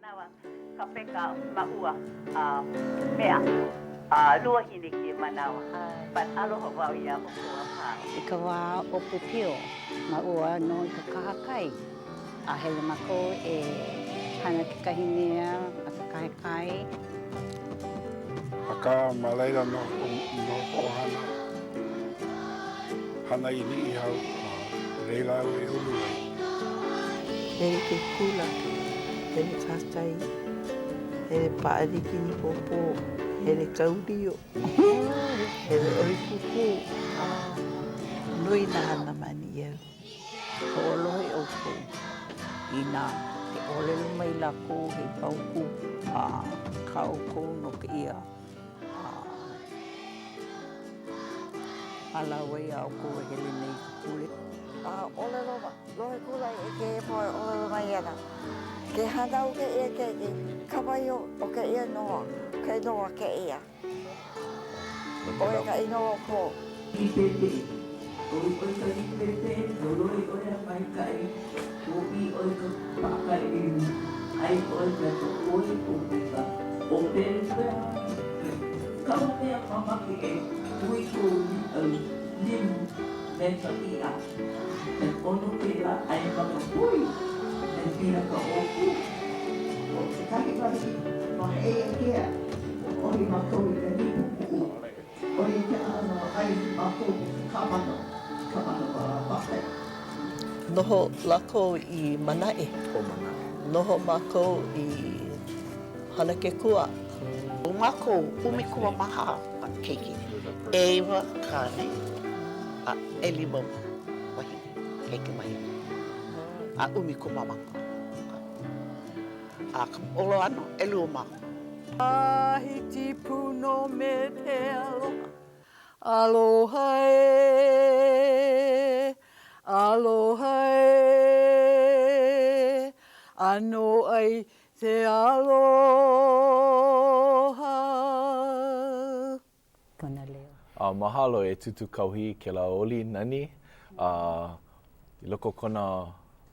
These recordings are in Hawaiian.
Manawa ka peka maʻua a mea a luahine kēia manawa but aloha wau iā ʻoukou a pau. I ka wā ʻōpiopio, maʻua nō i ka kahakai, a hele mākou e hana kekahi mea ma ka kahakai. Akā, ma laila nō koʻu ʻohana hana i Niʻihau, a laila au e ulu ai. Hele ke kula, hele kahakai, hele pāʻani kinipōpō, hele kau lio, hele ʻohi pūpū. Nui nā hana ma Niʻihau. Hoʻolohe ʻoukou inā e ʻōlelo mai lākou he paukū a kā ʻoukou no kēia hālāwai a ʻoukou e hele nei i ka pule. A ʻōlelo lohe kula i kēia poʻe ʻōlelo mai ana, Ke hānau kēia keiki, kapa ʻia o kēia inoa, ke inoa kēia. ʻO ia ka inoa o ko. Līpeʻepeʻe. ʻOi ʻoe ka līpeʻepeʻe, holoi ʻoe a maikaʻi, ʻōʻī ʻoe ka paʻakai ʻeliu, ʻai ʻoe me ka poi o me ka ʻōpelu pea. Kaʻu mea mamake e hui kou līʻau limu me ka iʻa. He ʻono kēlā ʻai ma ka poi me piha ka ʻōpū. ʻO kekahi wahi ma Heʻeia Kea, ʻohi mākou i ka nipu puʻu. ʻO ia kēlā ʻano ʻai mākou me ka kāmano, kāmano paʻakai. Noho lākou i Manaʻe. Noho mākou i Hanakekua. ʻO mākou 14 keiki, ʻeiwa kāne a ʻelima wahine, keiki wahine, a 14. A ka ʻolo ʻana, ʻelua mākou. Tahiti pū nō me te aloha, aloha ē, aloha ē, ʻano ai te aloha. Kona leo. A mahalo e Tūtū Kauhi i kēlā oli nani, a i loko o kona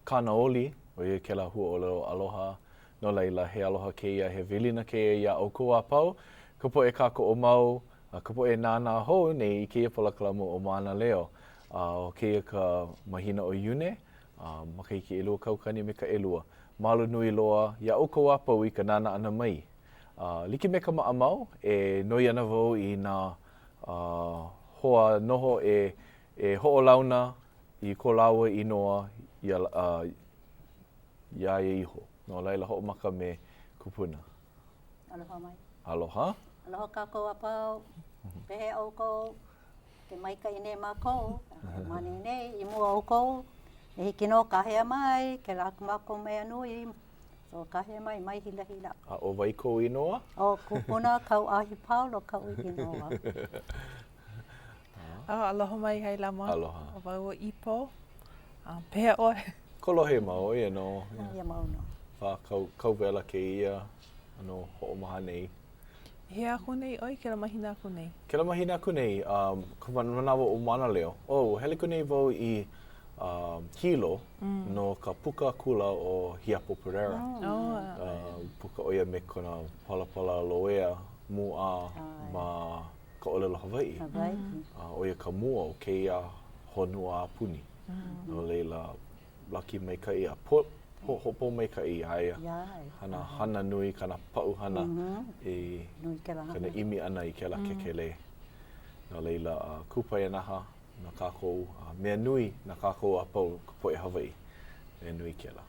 kāna oli, ʻo ia kēlā huaʻōlelo aloha, no laila, he aloha kēia, he welina kēia iā ʻoukou a pau, ka poʻe kākoʻo mau, a ka poʻe nānā hou nei i kēia polokalamu ʻo Mānaleo. A ʻo kēia ka mahina ʻo Iune, a makahiki 2002. Mahalo nui loa iā ʻoukou a pau i ka nānā ʻana mai. A like me ka maʻamau, e noi ana wau i nā hoa noho e e hoʻolauna i ko lāua inoa iā iā ia iho. No laila, hoʻomaka me Kupuna. Aloha mai. Aloha. Aloha kākou a pau. Pehea ʻoukou? Ke maikaʻi nei mākou, ma nei nei i mua o ʻoukou. E hiki nō kāhea mai, kēlā ko mākou mea nui. So kāhea mai, mai hilahila. A ʻo wai kou inoa? ʻO Kupuna Kauahi Paulo kaʻu inoa. Oh, aloha mai, Hailama. Aloha. ʻO wau ʻo Ipo. Pehea ʻoe? Kolohe mau, ʻo ia nō. ʻO ia mau nō. Wā kau, kauwela kēia ʻano hoʻomaha nei. I hea aku nei ʻoe kēlā mahina aku nei? Kēlā mahina aku nei, um, ka manawa o Mānaleo. Oh, hele aku nei wau i um, Hilo mm. no ka puka kula o Hiapo Perreira. Mm. Oh, uh, puka ʻo ia me kona palapala loea mūʻā ma ka ʻōlelo Hawaiʻi. Hawaiʻi. Mm. Uh, ʻo ia ka mua o kēia honua a puni. Mm. No laila, laki maikaʻi a po, po, hoʻopōmaikaʻi iā ia. Hana, hana nui kāna paʻu hana i kana ʻimi ʻana i kēlā kēkelē. No laila, uh, kūpaianaha na kākou, uh, mea nui na kākou a pau ka poʻe Hawaiʻi. Mea nui kēlā.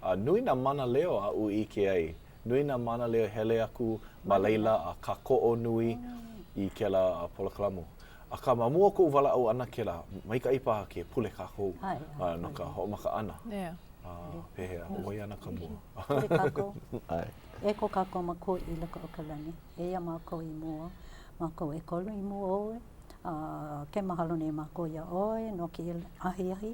A nui nā mānaleo aʻu i ʻike ai. Nui nā mānaleo hele aku ma laila a kākoʻo nui i kēlā polokalamu. Akā, ma mua o koʻu walaʻau ʻana kēlā, maikaʻi paha ke pule kākou no ka hoʻomaka ʻana. Pehea, ʻo wai ana ka mua? Pule kākou. E ko kākou Makua i loko o ka lani, eia mākou i mua, mākou ʻekolu i mua ou, a ke mahalo nei mākou iā ʻoe no kēia ahiahi,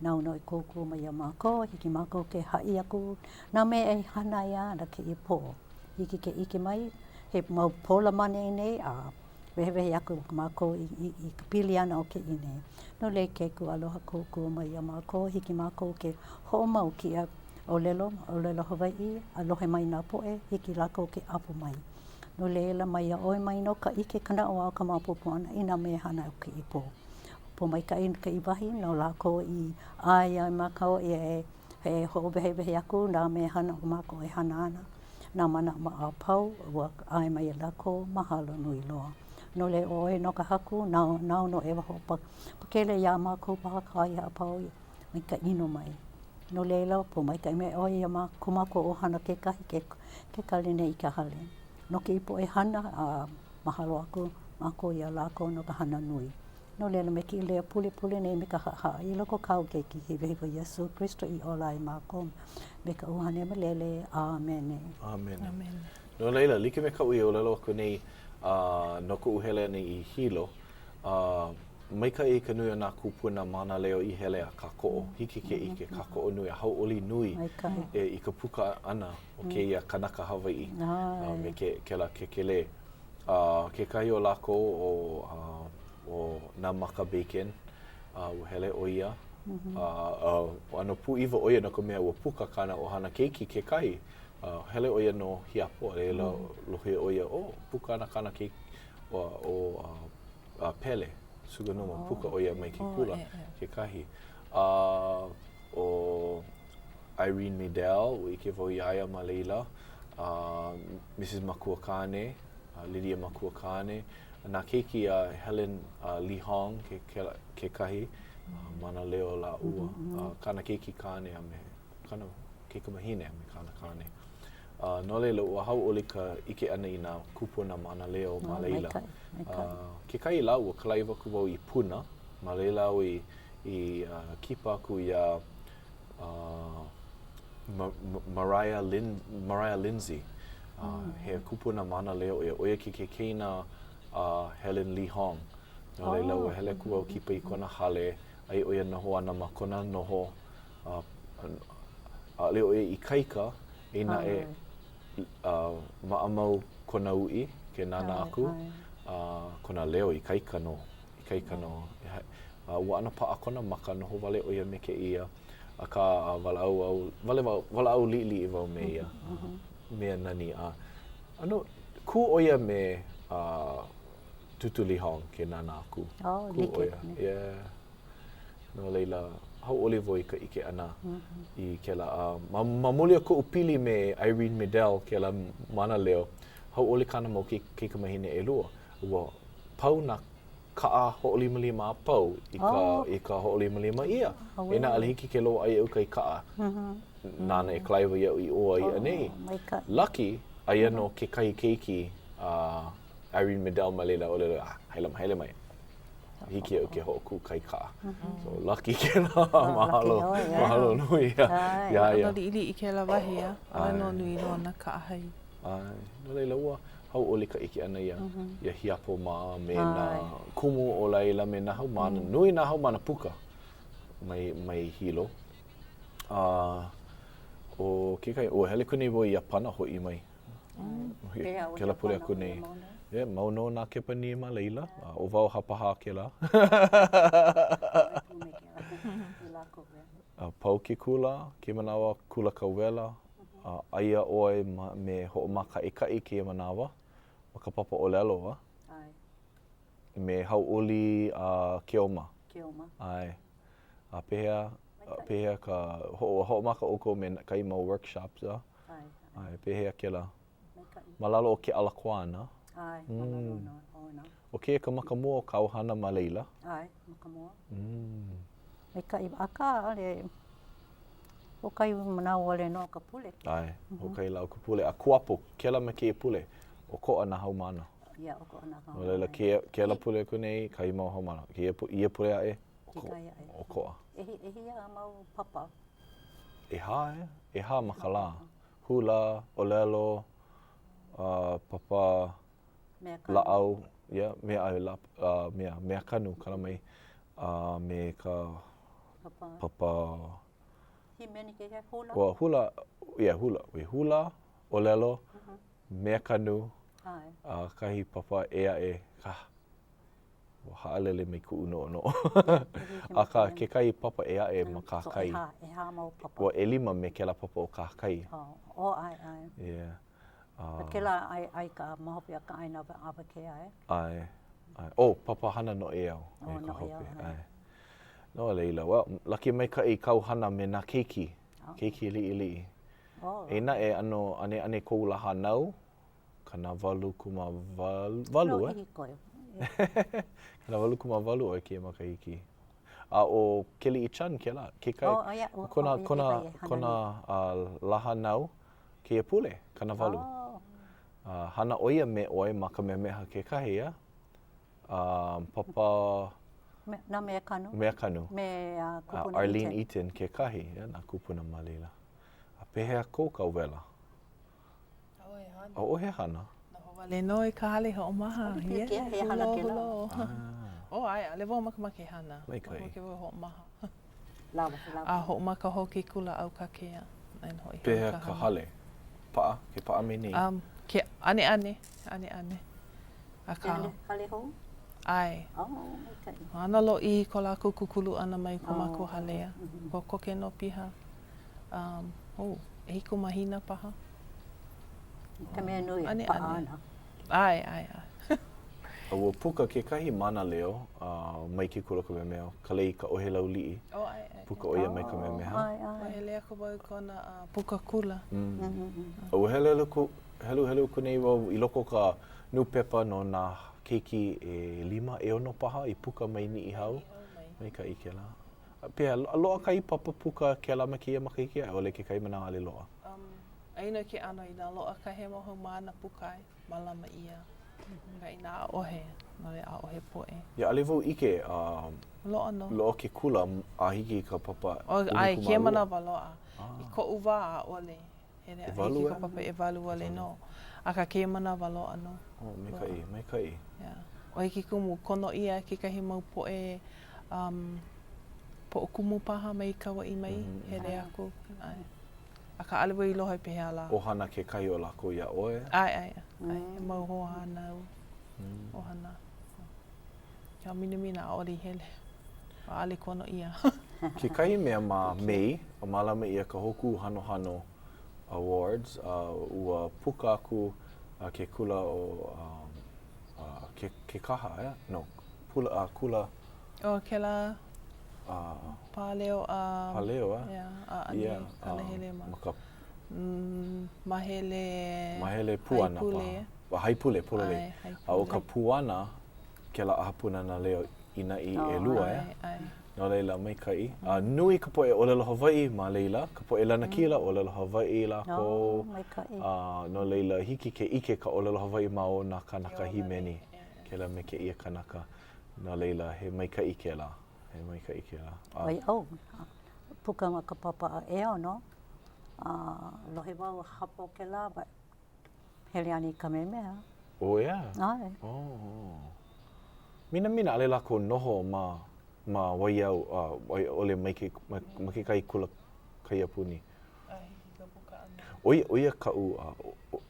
nāu nō i kōkua mai iā mākou, hiki mākou ke haʻi aku nā mea e hana ʻia ana kēia pō. Hiki ke ʻike mai, he mau pō lā ma ʻaneʻi nei, a Wehewehe aku mākou i ka pili ʻana o kēia nei. No laila ke Akua aloha kōkua mai iā mākou, hiki mākou ke hoʻomau kēia. ʻōlelo, ʻōlelo Hawaiʻi, a lohe mai nā poʻe, hiki lākou ke ʻapo mai. No laila, maiā ʻoe mai nō ka ʻike ka naʻauao ka maopopo ʻana i nā mea hana o kēia pō. Pōmaikaʻi kēia wahi no lākou i ʻae iā mākou e e hoʻowehewehe aku nā mea hana o mākou e hana ana, nā manaʻo a pau, ua ʻae mai lākou, mahalo nui loa. No laila ʻoe nō ka Haku, nāu nāu nō e hoʻopakele iā mākou paha ka iā pau mai ka ʻino mai. No laila, pōmaikaʻi mai ʻoe iā mākou, ko mākou ʻohana kekahi ke ke kali nei i ka hale. No kēia poʻe hana, a mahalo aku mākou iā lākou no ka hana nui. No laila, me kēia leo pulepule nei me ka haʻahaʻa i loko o kāu Keiki hewahewa Iesū Kristo i ola ai mākou me ka ʻUhane Hemolele. ʻĀmene. ʻĀmene. No laila, like me kaʻu i ʻōlelo aku nei, uh, no koʻu hele ʻana i Hilo, uh, maikaʻi ka nui o nā kūpuna mānaleo i hele a kākoʻo. Hiki ke ʻike, kākoʻo nui a hauʻoli nui e, i ka puka ʻana o kēia kanaka Hawaiʻi a me ke, kēlā kēkelē. A kekahi o lākou ʻo, ʻo Nāmaka Bacon, a ua hele ʻo ia. A, a ʻano pūʻiwa ʻo ia no ka mea ua puka kāna ʻohana keiki kekahi. A hele ʻo ia no Hiapo, a laila lohe ʻo ia, oh, puka ana kāna keiki, ʻo, ʻo a Pele Suganuma, puka ʻo ia mai ke kula kekahi. A ʻo Irene Midell, ua ʻike wau iā ia ma laila, a Mrs. Makuakāne, Lydia Makuakāne, nā keiki a Helen Lee Hong ke, ke, kekahi, mānaleo lāua, kāna keiki kāne a me kāna keikumahine a me kāna kāne. Uh, no laila, ua hauʻoli ka ʻike ʻana i nā kūpuna mānaleo ma laila. Maikaʻi, maikaʻi. Uh, kekahi lā, ua kalaiwa aku wau i Puna, ma laila au i, i uh, kipa aku iā uh, Ma Mariah, Lin Mariah Lindsay. Uh, mm. He kupuna mānaleo ʻo ia. ʻO ia ke keikeina a Helen Lee Hong. No laila, oh. ua hele aku au kipa i kona hale, aia ʻo ia noho ana ma kona noho uh, ʻaʻole ʻo ia ikaika, eia naʻe, uh, maʻamau kona uʻi ke nānā aku, uh, kona leo ikaika nō, ikaika nō. Uh, ua ʻano paʻa kona maka, noho wale ʻo ia me kēia, akā uh, walaʻau au, wale wau, walaʻau liʻiliʻi wau me ia, uh, mea nani. A ʻano kū ʻo ia me uh, Tūtū Lee Hong ke nānā aku. Oh, kū ʻo ia. Yeah. No laila, hauʻoli wau i ka ʻike ʻana i kēlā. A ma, ma muli o koʻu pili me Irene Midell, kēlā mānaleo, hauʻoli kāna mau keik, keikumahine ʻelua. Ua pau nā kaʻa hoʻolimalima a pau i ka, oh. i ka hoʻolimalima ʻia. Inā ʻaʻole hiki ke loaʻa iaʻu kahi kaʻa nāna e kalaiwa iaʻu i ʻō a i ʻaneʻi. Maikaʻi. Lucky, aia nō kekahi keiki a Irene Midell ma laila, ʻōlelo, ah, haele mai, haele mai. Hiki iaʻu ke hoʻokū kahi kaʻa. So lucky kēlā, mahalo, mahalo nui iā ia. ʻAno liʻiliʻi kēlā wahi, a ʻaʻole nō nui loa nā kaʻa hai. ʻAe, no laila ua hauʻoli ka ʻike ʻana iā, iā Hiapo mā me nā kumu o laila me nā haumāna. Nui nā haumāna puka mai, mai Hilo. A ʻo kekahi, ua hele aku nei wau i Iāpana hoʻi mai. Kēlā pule aku nei. Yeah, mau nō nā Kepanī ma laila. A ʻo wau hapahā kēlā. A pau ke kula, kēia manawa kula kauwela, a aia ʻoe ma, me hoʻomākaʻikaʻi kēia manawa ma ka papa ʻōlelo, a? ʻAe. Me Hauʻoli a Keoma. Keoma. ʻAe. A pehea, pehea ka, hoʻo, hoʻomaka ʻoukou me kahi mau workshops, a? ʻAe. ʻAe, pehea kēlā? Maikaʻi. Ma lalo o Keʻala Koana. ʻAe, ma lalo mm. ona. ʻO kēia ka maka mua o kāu hana ma laila? ʻAe, maka mua. Mm. Maikaʻi, akā, ʻaʻole, hoʻokahi manawa wale nō ka pule. ʻAe, hoʻokahi lā o ka pule. A kuapo, kēlā me kēia pule, ʻokoʻa nā haumāna. Yeah, ʻokoʻa nā haumāna. No laila, kēia, kēlā pule aku nei, kahi mau haumāna. Kēia, ia pule aʻe, ʻokoʻa. ʻEhia mau papa? ʻEhā, e? ʻEhā ma ka lā. Hula, ʻōlelo, uh, papa lāʻau, yeah, mea, uh, uh, mea, mea kanu, kala mai, a uh, me ka papa. Papa. Hīmeni kekahi hula? Ua hula, yeah, hula. Wait, hula, ʻōlelo, uh -huh. mea kanu, a uh, kahi papa ʻē aʻe, ka. Ua haʻalele mai kuʻu noʻonoʻo. Akā, kekahi papa ʻē aʻe ma kahakai. So, ʻehā, ʻehā mau papa. Ua ʻelima me kēlā papa o kahakai. Oh, oh, ʻae, ʻae. Yeah. Uh, kēlā ʻai, ʻai ka ma hope o ka ʻaina awakea, e? ʻAe, ʻae. Oh, papa hana noʻeau. Oh, noʻeau, ʻae. No laila, well, laki maikaʻi kāu hana me nā keiki, oh. keiki liʻiliʻi. Oh. Eia naʻe, ʻano, ʻaneʻane kou lā hānau, 80 kūmāwalu, e? Lōʻihi koe. 80 kūmāwalu ʻoe kēia makahiki. A ʻo Keliʻi Chan kēlā, kekahi, oh, yeah. oh, kona, oh, kona, kona uh, lā hānau kēia pule, 80. Oh. Uh, hana ʻo ia me ʻoe ma Kamehameha kekahi, ia? Uh, papa... Me, nā mea kanu. Mea kanu. Me uh, kupuna uh, Arlene Eaton. Eaton kekahi, ia, nā kūpuna ma laila. A pehea kou kauwela? ʻAʻohe hana. ʻAʻohe hana. Noho wale nō i ka hale hoʻomaha. ʻAʻole pilikia, he hana kēlā. Ah. Oh, ʻae, ʻaʻole wau makemake e hana. Maikaʻi. Makemake wau e hoʻomaha. Lawa, lawa. A hoʻomaka hou ke kula ʻAukake a nā hoʻi Pehea ka hale? Paʻa? Ke paʻa mai nei? Um, ke ʻaneʻane, ʻaneʻane. Akā. Hale, hale hou? ʻAe. Oh, maikaʻi. ʻAno lōʻihi ko lākou kūkulu ʻana mai ko mākou oh. hale a kokoke nō piha. Um, oh, ʻehiku mahina paha. Ka mea nui e paʻa ana. ʻAe, ʻae, ʻae. A ua puka kekahi mānaleo uh, mai ke kula Kamehameha, Kalei Kaʻohelaulii. Oh, ʻae, ʻae. Puka ʻo ia mai Kamehameha. ʻAe, ʻae. Ua hele aku wau i kona uh, puka kula. Mm. A ua hele aku, heluhelu aku nei wau i loko o ka nūpepa no nā keiki ʻelima, ʻeono paha i puka mai Niʻihau. Maikaʻi kēlā. Pehea, loaʻa kahi papa puka kēlā me kēia makahiki a i ʻole kekahi manawa ʻaʻole loaʻa? Um, aia nō ke ʻano inā loaʻa kahi mau haumāna puka ai, mālama ʻia. Akā inā ʻaʻohe, no laila ʻaʻohe poʻe. Yeah, ʻaʻole wau ʻike, um, Loaʻa nō. Loaʻa ke kula a hiki i ka papa Oh, ʻae, 12. kēia manawa loaʻa. Ah. I koʻu wā, ʻaʻole. Hele a hiki ka papa ʻewalu wale nō. Akā kēia manawa loaʻa nō. Oh, maikaʻi, maikaʻi. Yeah. ʻO ia ke kumu, kono ʻia kekahi mau poʻe um, poʻokumu paha mai Kauaʻi mai, mm -hmm. hele aku. ʻAe. Akā ʻaʻole wau i lohe pehea lā. ʻOhana kekahi o lākou iā ʻoe? ʻAe, ʻae, ʻae. He mau hoahānau, mm. ʻohana. Ka minamina ʻaʻole i hele. ʻAʻole kono ʻia. Kekahi mea ma Mei, mālama ʻia ka Hōkū Hanohano Awards, a ua puka aku ke kula o ke Kekaha, ea? No, pula, a kula. Oh, kēlā pāleo a. Pāleo, a? Yeah, a ʻane kalahele ma. Ma ka. Mahele. Mahele puana paha. Haipule, pololei. A ʻo ka puana, kēlā ʻaha Pūnana Leo ʻīnaʻi ʻelua, ea? No laila, maikaʻi. A nui ka poʻe ʻōlelo Hawaiʻi ma laila, ka poʻe lanakila, ʻōlelo Hawaiʻi lākou. A no laila, hiki ke ʻike ka ʻōlelo Hawaiʻi ma o nā kānaka hīmeni, kēlā me kēia kanaka. No laila, he maikaʻi kēlā. He maikaʻi kēlā. ʻOi, oh, puka ma ka papa ʻeono, a lohe wau hapa o kēlā, but Hele ana i Kamehameha. Oh yeah? ʻAe. Oh. Minamina ʻaʻole lākou noho ma ma Waiau a i ʻole mai ke ma, ma kekahi kula kaiapuni. ʻO ia, ʻo ia kaʻu,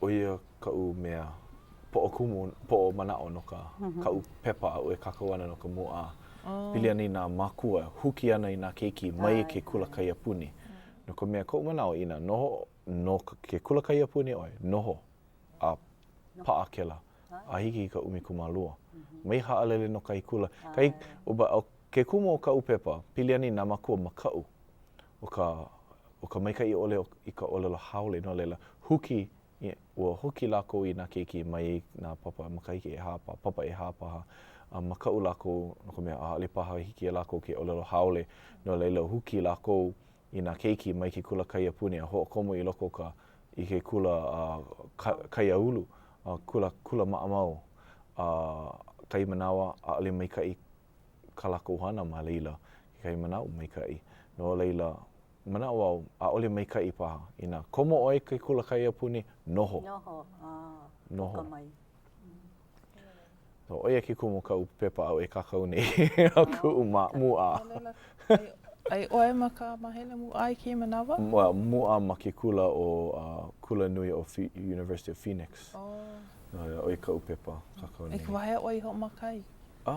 ʻo ia kaʻu mea poʻokumu, poʻo manaʻo no ka mm -hmm. kaʻu pepa aʻu e kākau ana no ka mūʻā. Oh. Pili ana i nā mākua, huki ana i nā keiki mai ke kula kaiapuni. No ka mea, koʻu manaʻo inā noho no ke kula kaiapuni ʻoe, noho a paʻa kēlā, a hiki i ka 12. Mai haʻalele no kahi kula. Kahi, ʻo ke kumu o kaʻu pepa, pili ana i nā mākua makaʻu o ka, o ka maikaʻi ʻole i ka ʻōlelo haole, no laila, huki, ua huki lākou i nā keiki mai nā papa makahiki ʻehā paha, papa ʻehā paha, a makaʻu lākou no ka mea, ʻaʻole paha hiki iā lākou ke ʻōlelo haole, no laila, huki lākou i nā keiki mai ke kula kaiapuni a hoʻokomo i loko o ka i ke kula kaiāulu, kula kula maʻamau, a kahi manawa ʻaʻole maikaʻi kā lākou hana ma laila, kekahi manawa maikaʻi. No laila, manaʻo wau, ʻaʻole maikaʻi paha. Inā komo ʻoe i ke kula kaiapuni, noho. Noho, a noho. puka mai. No, ʻo ia ke kumu o kaʻu pepa aʻu e kākau nei no kuʻu mūʻā. ʻAe ʻoe ma ka māhele mūʻā i kēia manawa? Well, mūʻā ma ke kula o uh, kula nui o Ph University of Phoenix. Oh. No, ʻo ia kaʻu pepa kākau nei. I ka wā hea ʻoe i hoʻomaka ai? A,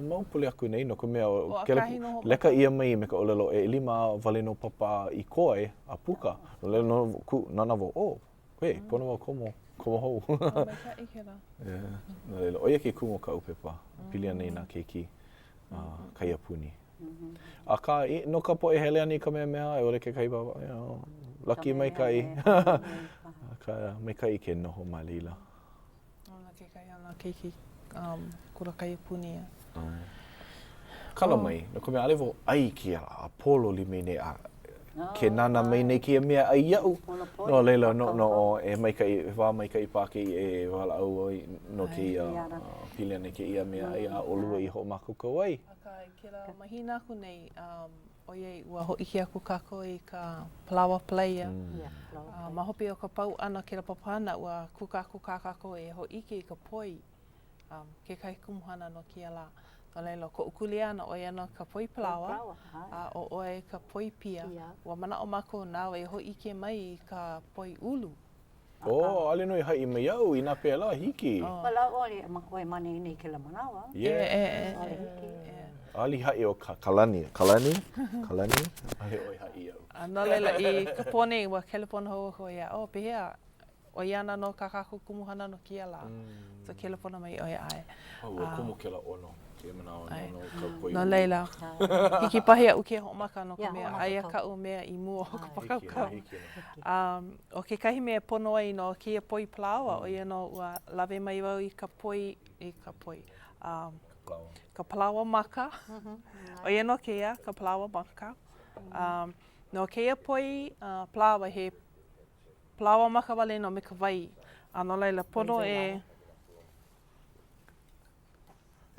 mau pule aku nei, no ka mea, O, ʻakahi nō hoʻomaka. leka ʻia mai me ka ʻōlelo e ʻelima wale nō papa i koe a puka. No laila nō, kū, nānā wau, oh, wait, pono wau komo, komo hou. Oh, maikaʻi kēlā. Yeah. No laila, ʻo ia ke kumu o kaʻu pepa, pili ana i nā keiki uh, kaiapuni. Akā, i, no ka poʻe hele ana i Kamehameha, a i ʻole kekahi papa, you know, lucky maikaʻi. Akā, maikaʻi ke noho ma laila. Na kekahi o nā keiki um, kula kaiapuni. Kala mai, no ka mea, ʻaʻole wau ʻai i kēia a pōloli mai nei a ke nānā mai nei kēia mea ʻai iaʻu. No laila, no, no, e maikaʻi, he wā maikaʻi paha kēia e walaʻau ai no kēia pili ana i kēia mea ʻai a ʻolua i hoʻomākaukau ai. Akā, i kēlā mahina aku nei, um, ʻoiai ua hōʻike aku kākou i ka palaoa palaia. A ma hope o ka pau ʻana o kēlā papahana, ua kūkākūkā kākou e hōʻike i ka poi, um, kekahi kumuhana no kēia lā. No laila, koʻu kuleana, ʻo ia nō ka poi palaoa, a ʻo ʻoe ka poi pia. Ua manaʻo mākou nāu e hōʻike mai i ka poi ʻulu. Oh, ʻaʻole nō i haʻi mai iaʻu, inā pēlā, hiki. Well, ʻaʻole ʻoe ma nei i kēlā manawa. Yeah. ʻAʻole hiki. ʻAʻole i haʻi ʻo Kalani. Kalani? Kalani? ʻAʻole ʻoe haʻi iaʻu. A no laila, i ka pō nei, ua kelepona hou aku ʻo ia, oh, pehea, ʻo ia ana nō kā kākou kumuhana no kēia lā. So, kelepona mai ʻo ia, ʻae. Oh, ua komo kēlā ʻono, kēia manawa no, no ka poi No laila, hiki paha iaʻu ke hoʻomaka no ka mea, aia kaʻu mea i mua o ka pākaukau. Hiki nō. ʻO kekahi mea e pono ai no kēia poi palaoa, ʻo ia nō ua lawe mai wau i ka poi, i ka poi, um, ka palaoa maka. ʻO ia nō kēia, ka palaoa maka. Um, no kēia poi uh, palaoa, he palaoa maka wale nō me ka wai. A no laila, pono e,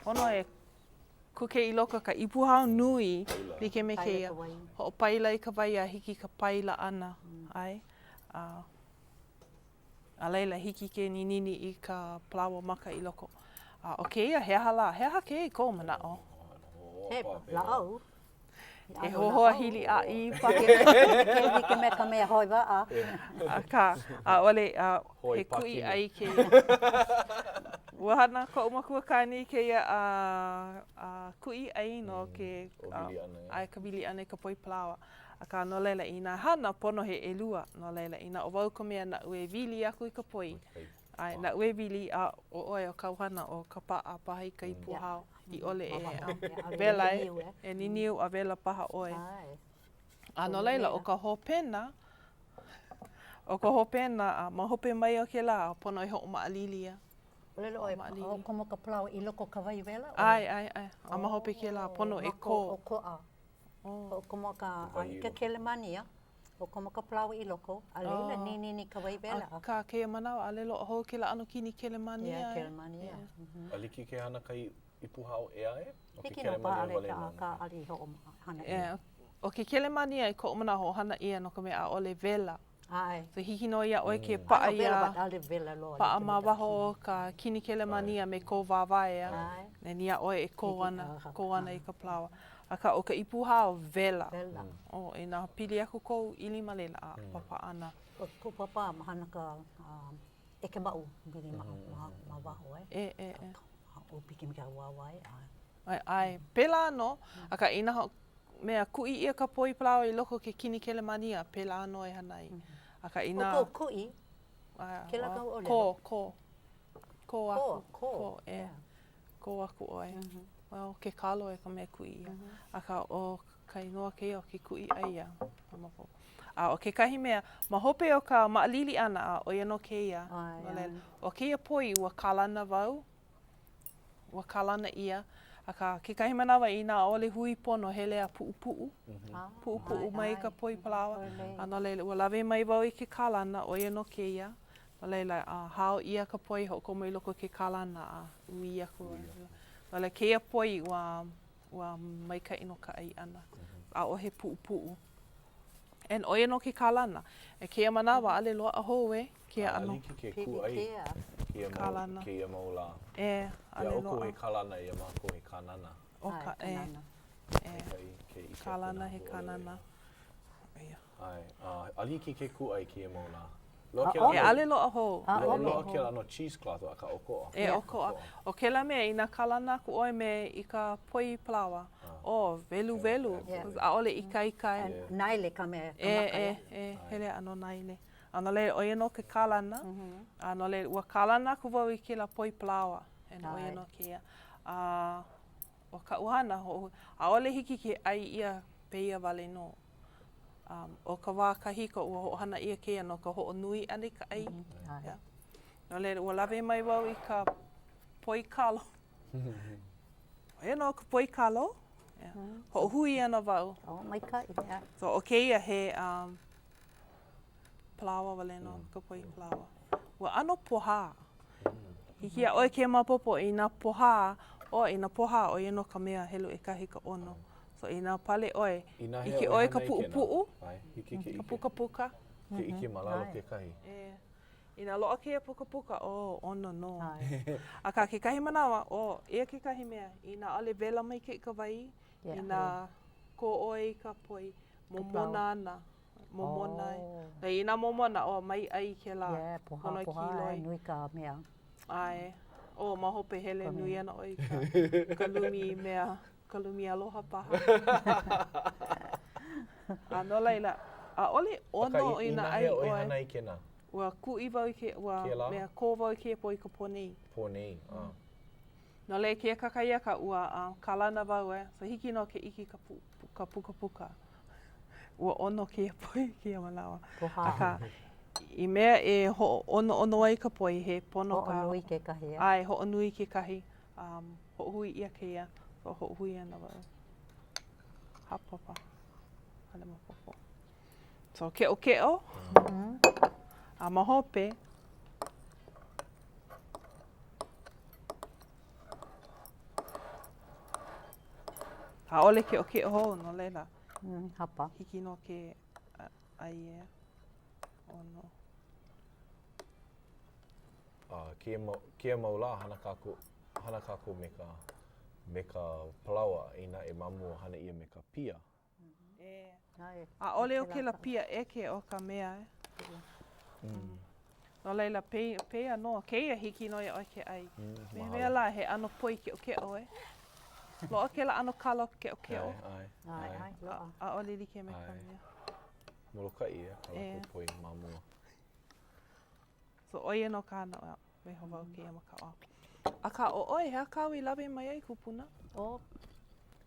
Pono e kuke i loko ka ipu hao nui like me kēia. Hoʻopaila i ka wai a hiki ka paila ʻana. ʻAe. A, a laila, hiki ke ninini i ka palaoa maka i loko. A ʻo kēia, he aha lā? He aha kēia i kou manaʻo? He lāʻau. He hohoa hili ʻāʻī paha. Ke like me ka mea hoe waʻa. Akā, ʻaʻole, he kuʻi ʻai kēia. Ua hana koʻu makuakāne i kēia kuʻi ʻai no ke, ʻae, ka wili ʻana i ka poi palaoa. Akā, no laila, inā hana, pono he ʻelua. No laila, inā ʻo wau ka mea naʻu e wili aku i ka poi, ʻae, naʻu e wili, a ʻo ʻoe, ʻo kāu hana, ʻo ka paʻa paha i ka ipu hao. i ʻole e wela e niniu a wela paha ʻoe. A no laila, ʻo ka hopena, ʻo ka hopena, a ma hope mai o kēlā, pono e hoʻomaʻalili ia. ʻŌlelo ʻoe, hoʻokomo ka palaoa i loko o ka wai wela? ʻAe, ʻae, ʻae. A ma hope kēlā, pono e kō. ʻOkoʻa. Hoʻokomo ka, i ka kelemānia. Hoʻokomo ka palaoa i loko, a laila ninini ka wai wela. Akā, kēia manawa, ʻaʻole loaʻa hou kēlā ʻano kini kelemānia. Yeah, kelemānia. A like ke hana ka ipu hao ʻē aʻe? Hiki nō paha ʻaʻole ka, akā ʻaʻole i hoʻohana ʻia. ʻO ke kelemānia i koʻu manaʻo hoʻohana ʻia no ka mea ʻaʻole wela. ʻAe. So hiki nō iā ʻoe ke paʻa iā, paʻa ma waho o ka kini kelemānia me kou wāwae a nani iā ʻoe e kō ana, kō ana i ka palaoa. Akā ʻo ka ipu hao, wela. Wela. Oh, inā pili aku kou ʻili ma laila a papaʻa ana. ʻO koʻu pāpā ma hana ka ʻeke maʻū, ma waho e. E, e, e. ʻŌpiki me ka wāwae, ʻae. ʻAe, ʻae. Pēlā nō, akā inā mea kuʻi ʻia ka poi palaoa i loko o ke kini kelemānia, pēlā nō e hana ai. Akā inā. ʻO kou kuʻi, kēlā kāu ʻōlelo. Kō, kō. Kō aku. Kō, kō. Kō, e. Kō aku ʻoe. Well, ke kalo e ka mea kuʻi ʻia. Akā, ʻo ka inoa kēia o ke kuʻi ʻai ia. A ʻo kekahi mea, ma hope o ka maʻalili ʻana, a ʻo ia nō kēia, no laila, ʻo kēia poi, ua kalana wau, ua kalana ʻia, akā, kekahi manawa inā ʻaʻole hui pono, hele a puʻupuʻu, puʻupuʻu mai ka poi palaoa, a no laila, ua lawe mai wau i ke kalana, ʻo ia nō kēia, no laila, hao ʻia ka poi, hoʻokomo i loko o ke kalana, a ʻuī aku. No laila, kēia poi, ua, ua maikaʻi no ka ʻai ʻana, ʻaʻohe puʻupuʻu. And ʻo ia nō ke kalana. I kēia manawa, ʻaʻole loaʻa hou e kēia ʻano. A like ke kūʻai kēia mau, kēia mau lā. E, ʻaʻole loaʻa. Iā ʻoukou he kalana, iā mākou he kanana. ʻO ka, e, e. Kalana he kanana. ʻAe, a like ke kūʻai kēia mau lā. E ʻaʻole loaʻa hou. ʻAʻole. Loaʻa kēlā ʻano cheesecloth akā ʻokoʻa. E ʻokoʻa. ʻO kēlā mea, inā kalana aku ʻoe me i ka poi palaoa, oh, weluwelu, ʻaʻole ikaika. Naele ka mea ka maka. E, e, e, hele ʻano naele. A no laila, ʻo ia nō ke kalana, a no laila, ua kalana aku wau i kēlā poi palaoa, and ʻo ia nō kēia. A ʻo kaʻu hana, ʻaʻole hiki ke ʻai ʻia pēia wale nō. Um, ʻo ka wā kahiko, ua hoʻohana ʻia kēia no ka hoʻonui ʻana i ka ʻai. Yeah. No laila, ua lawe mai wau i ka poi kalo. ʻO ia nō ka poi kalo. Yeah. Hoʻohui ana wau. Oh, maikaʻi. Yeah. So, ʻo kēia he um, palaoa wale nō, ka poi palaoa. Ua ʻano pohā. Hiki iā ʻoe ke maopopo inā pohā, ʻo inā pohā, ʻo ia nō ka mea helu ʻekahi ka ʻono. So inā pale ʻoe, ʻike ʻoe ka puʻupuʻu, ka pukapuka. Ke ʻike ma lalo kekahi. Inā loaʻa kēia pukapuka, oh, ʻono nō. Akā kekahi manawa, oh, eia kekahi mea, inā ʻaʻole wela maikaʻi ka wai, inā kō ʻoe i ka poi, momona ana. Momona. Oh. Inā momona, oh, mai ʻai i kēlā. Yeah, pohā, Pono pohā, kīloi. nui ka mea. ʻAe. Oh, ma hope hele nui ana ʻoe i ka, ka lumi mea, ka lumi aloha paha. A no laila, ʻaʻole ʻono inā ʻai ʻoe. hea ʻoe hana i kēnā? Ua kuʻi wau i ke, ua Kēlā? mea kō wau i kēia poi i ka pō nei. Pō nei, ah. No laila, kēia kakahiaka, ua uh, kalana wau e. So hiki nō ke ʻike ka, pu, ka pukapuka. Ua ʻono kēia poi i kēia manawa. Pohā. Akā, i mea e hoʻoʻonoʻono ai ka poi, he pono ka... Hoʻonui kekahi, e. ʻAe, hoʻonui kekahi. Um, hoʻohui ʻia kēia. So, hoʻohui ana wau. Hapa paha. ʻAʻole maopopo. So, keʻokeʻo. Mm -hmm. A ma hope, ʻAʻole keʻokeʻo hou, no laila. Mm, hapa. Hiki nō ke ʻai e ʻono. Uh, kēia mau, kēia mau lā, hana kākou, hana kākou me ka, me ka palaoa, inā e ma mua hana ʻia me ka pia. ʻAʻole o kēlā pia ʻeke o ka mea e. No laila, pēia nō, kēia hiki nō iā ʻoe ke ʻai. Me he mea lā, he ʻano poi keʻokeʻo e. Loaʻa kēlā ʻano kalo keʻokeʻo. ʻAe, ʻae, ʻae. ʻAʻole like me ka mea. Molokaʻi, e, ka lākou poi ma mua. So, ʻo ia nō ka hana, waiho wau kēia ma ka ʻaoʻao. Akā, ʻo ʻoe, he aha kāu i lawe mai ai, kupuna? ʻO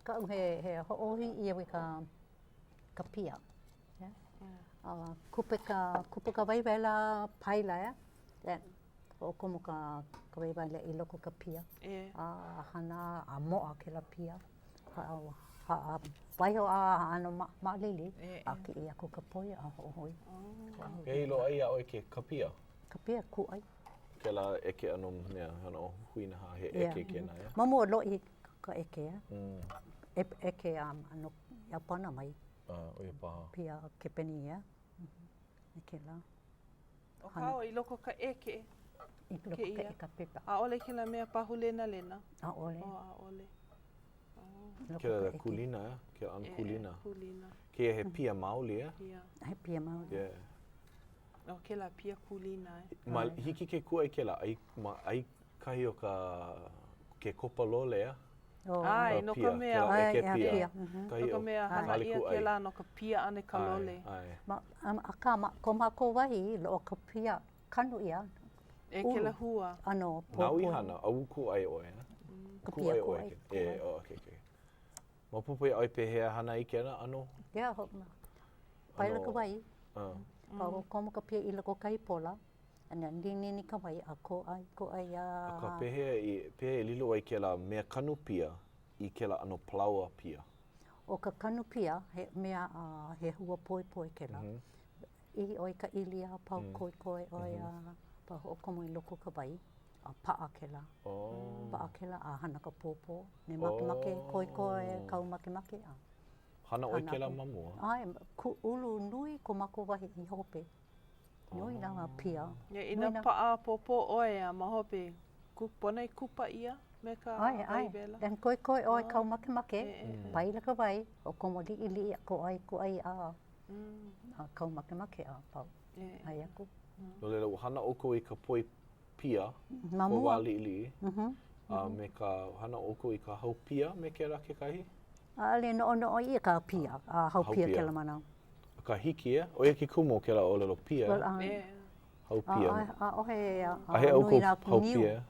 kaʻu he, he hoʻohui ʻia i ka, ka pia. Yeah. Uh, kupe ka, kupe ka wai wela paila, yeah? Then, hoʻokomo ka, ka wai wela i loko ka pia. Yeah. A hana, a moʻa kēlā pia. A waiho a ʻano maʻalili, a kiʻi aku ka poi a hoʻohui. Pehea i loaʻa iā ʻoe ke ka pia? Ka pia kūʻai. Kēlā ʻeke ʻano mea, ʻano huinahā, he ʻeke kēnā, yeah? Ma mua loʻi ka ʻeke, yeah? ʻEke a no Iāpana mai. ʻO ia paha. Pia Kepani, yeah? I kēlā. ʻO kāua i loko ka ʻeke. I loko ka ʻeke pepa. ʻAʻole kēlā mea pahu lenalena. ʻAʻole. Oh, ʻaʻole. Kēlā kūlina, eh? Kēlā ʻano kūlina. Kūlina. Kēia he pia maoli, eh? Pia. He pia maoli. Yeah. ʻO kēlā pia kūlina, eh? Ma, hiki ke kūʻai kēlā, ʻai, ma, ʻai kahi o ka, ke kopa lole, eh? ʻAe, no ka mea. Kēlā ʻeke pia. No ka mea, hana ʻia kēlā no ka pia a me ka lole. ʻAe, Ma, akā, ma ko mākou wahi, loaʻa ka pia kanu ʻia. E kēlā hua. ʻAno pōpō. Nāu i hana, a ua kūʻai ʻoe, eh? Ka pia kūʻai. E, oh, okay, okay. Maopopo iā ʻoe pehea hana i kēlā ʻano? Yeah, paila ka wai. Uh. Komo ka pia i loko kahi pola. And then ninini ka wai a kōʻai, kōʻai a... Akā, pehea i, pehea i lilo ai kēlā mea kanu pia i kēlā ʻano palaoa pia? ʻO ka kanu pia, he mea, uh, he hua poepoe kēlā. Mm -hmm. ʻIhi ʻoe i ka ʻili a pau mm. koekoe ʻoe mm -hmm. a pau hoʻokomo i loko ka wai a paʻa kēlā. Oh. Paʻa kēlā a hana ka pōpō. Ne makemake, oh. koekoe, kāu makemake. A hana ʻoe kēlā ma mua? ʻAe, ulu nui ko mākou wahi i hope. Nui nā pia. Yeah, inā paʻa pōpō ʻoe a ma hope, pono e kupa ʻia me ka ʻae, wai ʻae. wela. Then koekoe ʻoe kāu makemake, paila ka wai, hoʻokomo liʻiliʻi a kōʻai, kōʻai a, a kāu makemake a pau. ʻAi aku. No laila, ua hana ʻoukou i ka poi pia, Ma kou mua. wā liʻiliʻi, a me ka hana ʻoukou i ka haupia me kēlā kekahi? ʻAʻole noʻonoʻo ʻia ka pia, a haupia kēlā manawa. Akā hiki, e? ʻO ia ke kumu o kēlā ʻōlelo pia. Well, ʻae. Haupia. ʻAʻohe A he nui nā ʻoukou niu. haupia?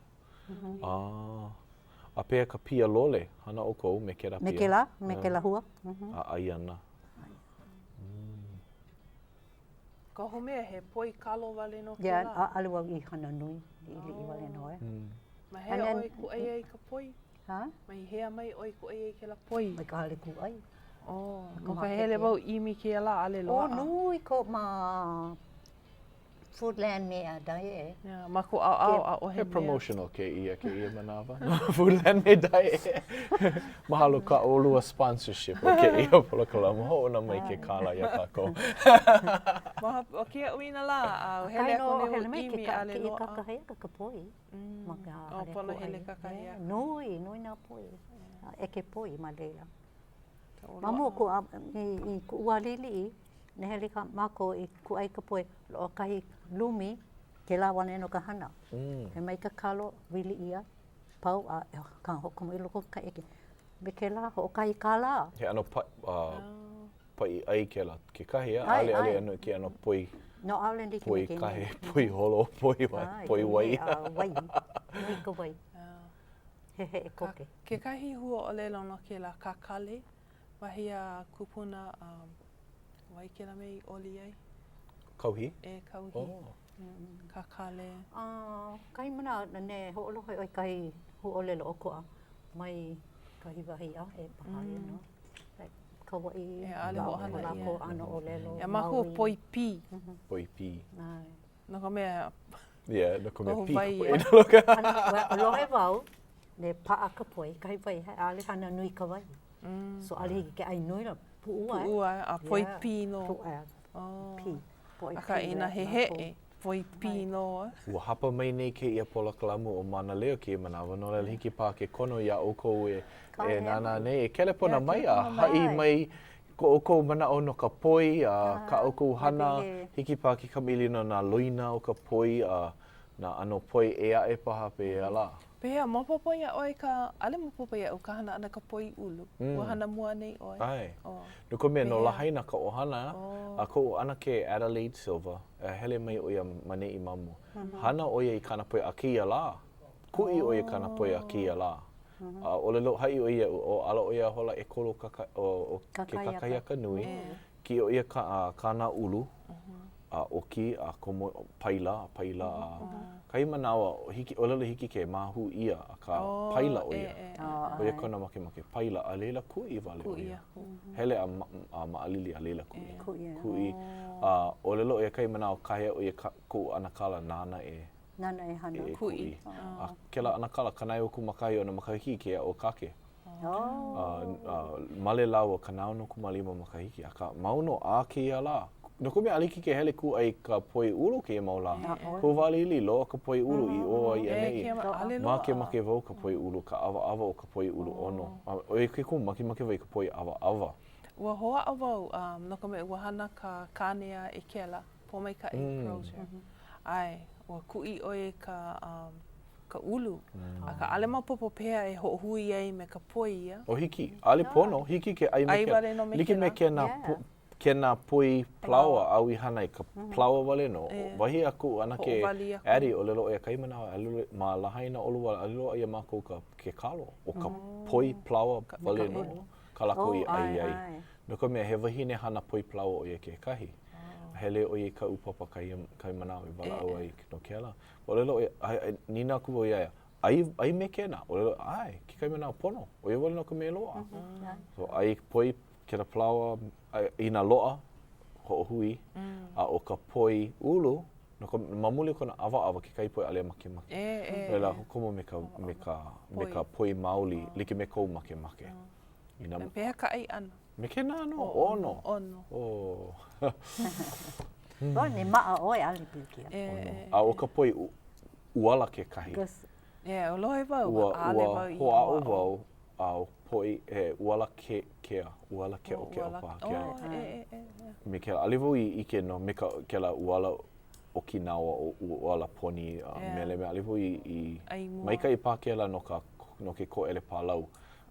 Ah. A pehea ka pia lole, hana ʻoukou me kēlā pia? Me kēlā, me kēlā hua. A ʻai ana. Kohu mea he poi kalo wale nō kēlā. Yeah, ʻaʻole wau i hana nui, liʻiliʻi wale nō, e. Ma hea ʻoe i kūʻai ai i ka poi? Hā? Mai hea mai ʻoe i kūʻai ai i kēlā poi? Mai ka hale kūʻai. Oh, no ka hele wau ʻimi kēia lā, ʻaʻole loaʻa. Oh, nui ko ma Foodland me a Daiʻe. Yeah, ma koʻu ʻaoʻao ʻaʻohe He mea. promotional kēia kēia manawa. Foodland me Daiʻe. Mahalo kā ʻolua sponsorship o kēia polokalamu. Hoʻouna mai ke kālā iā kākou. Ma o kēia ʻauinalā, a hele aku nei wau ʻimi ʻaʻole loaʻa. Kakahiaka ka poi. Ma ka Oh, hale pono kūʻai. hele kakahiaka. Nui, nui nā poi. ʻEke poi ma laila. Ma mua ko, i kuʻu wā liʻiliʻi, Ne hele ka mākou i kūʻai ka poi, loaʻa kahi lumi, kēlā wale nō ka hana. He mai ka kalo, wili ʻia, pau a ka hoʻokomo i loko o ka ʻeke. Me kēlā hoʻokahi kālā. He ʻano pa, uh, paʻi ʻai kēlā kekahi, a ʻaʻole ʻaʻole ʻano ke ʻano poi. No, ʻaʻole like poi me kēia. kahe, poi holo, poi wai, poi wai. ʻAe, wai, nui ka wai. Heheʻe koke. Kekahi huaʻōlelo no kēlā kakale, Wahi a kupuna, um, wai kēlā mea i oli ai? Kauhi? E, kauhi. Oh. Kakale. Uh, kahi manawa, ne hoʻolohe ʻoe kahi huaʻōlelo ʻokoʻa mai kahi wahi aʻe paha, mm. you know. Like, Kauaʻi, e, ʻaʻole hoʻohana ʻia. Lākou ʻano ʻōlelo. Iā mākou poi pī. Mm-hmm. Poi pī. ʻAe. No ka mea, Yeah, no ka mea pī ka poi. Lohe wau, ne paʻa ka poi, kahi wai, ʻaʻole hana nui ka wai. Mm. So ʻaʻole hiki ke ʻai nui la, puʻua. Puʻua, a poi pī nō. Puʻua, pī. Poi Akā inā he heʻe, poi pī nō. Ua hapa mai nei kēia polokalamu ʻo Mānaleo kēia manawa, no laila hiki paha ke kono iā ʻoukou e, e nānā nei, e kelepona mai a haʻi mai ko ʻoukou manaʻo no ka poi a kā ʻoukou hana, hiki paha ke kamaʻilio no nā loina o ka poi a nā ʻano poi ʻē aʻe paha pēia lā. Pehea, maopopo iā ʻoe ka, ʻaʻole maopopo iaʻu ka hana ʻana ka poi ʻulu. Ua hana mua nei ʻoe? ʻAe. No ka mea, no Lahaina ka ʻohana, a koʻu ʻanakē Adelaide Silva, a hele mai ʻo ia ma neʻi ma mua. Hana ʻo ia i kāna poi a kēia lā. Kuʻi ʻo ia kāna poi a kēia lā. A ʻōlelo haʻi ʻo ia iaʻu, ʻo ala ʻo ia hola ʻekolu kaka, o, o ke kakahiaka nui, kiʻi ʻo ia ka, kāna ʻulu, a ʻoki, a komo, paila, a paila, a kahi manawa, hiki, ʻōlelo hiki ke māhū ʻia, akā, paila ʻo ia. ʻO ia kona makemake, paila, a laila kuʻi wale ʻo ia. Hele a, a maʻalili, a laila kuʻi. Kuʻi. A ʻōlelo ʻo ia kahi manawa, kāhea ʻo ia koʻu ʻanakala nāna e Nāna e hana. E kuʻi. A kēlā ʻanakala, 96 makahiki kēia ʻo Kake. A, a male lāua 65 makahiki, akā mau nō a kēia lā. No ka mea, ʻaʻole hiki ke hele kūʻai ka poi ʻulu kēia mau lā. Koʻu wā liʻiliʻi, loaʻa ka poi ʻulu i ʻō a i ʻaneʻi. Makemake wau ka poi ʻulu, ka ʻawaʻawa o ka poi ʻulu ʻono. A ʻo ia ke kumu, makemake wau i ka poi ʻawaʻawa. Ua hoʻāʻo wau, no ka mea, ua hana ka kāne a Ekela. Pōmaikaʻi Crozier. ʻAe, ua kuʻi ʻo ia i ka, um, ka ʻulu. Akā, ʻaʻole maopopo pehea e hoʻohui ai me ka poi ia. ʻO hiki, ʻaʻole pono, hiki ke ʻai me ʻAi wale nō me like me kēlā. kēnā, kēnā poi palaoa āu i hana ai, ka palaoa wale nō. Wahi a kuʻu ʻanakē Addie, ʻōlelo ʻo ia kahi manawa, ma Lahaina ʻolua, ʻaʻole loaʻa iā mākou ka, ke kalo, ʻo ka poi palaoa wale nō kā lākou i ʻai ai. No ka mea, he wahine hana poi palaoa ʻo ia kekahi. Hele ʻo ia i kaʻu papa kahi, kahi manawa i walaʻau ai no kēlā. ʻŌlelo ʻo ia, ai, ai, nīnau aku wau iā ia, ʻai, ʻai me kēnā? ʻŌlelo, ʻae, kekahi manawa pono. ʻO ia wale nō ka mea i loaʻa. So, ʻai poi kēlā palaoa, ʻai, inā loaʻa, hoʻohui, a ʻo ka poi ʻulu, no ka, ma muli o kona ʻawaʻawa, kekahi poʻe ʻaʻole makemake. E, e. No laila, komo me ka, me ka, me ka poi maoli, like me kou makemake. Inā, Pehea ka ʻai ʻana? Me kēnā nō, ʻono. ʻOno. Oh. ʻO, ne maʻa ʻoe, ʻaʻole pilikia. E, e, A ʻo ka poi ʻuala kekahi. E, ʻo lohe wau, Ua, ʻaʻole ua wau i hoʻāʻo wau a ʻo poi, he ʻuala ke, kea, ʻuala keʻokeʻo paha kēlā. Oh, e, e, e. Me kēlā, ʻaʻole wau i ʻike no me ka, kēlā ʻuala. Okinawa o ʻuala poni a mele mea ʻaʻole wau i, i maikaʻi paha kēlā no ka, no ke koʻele pālau.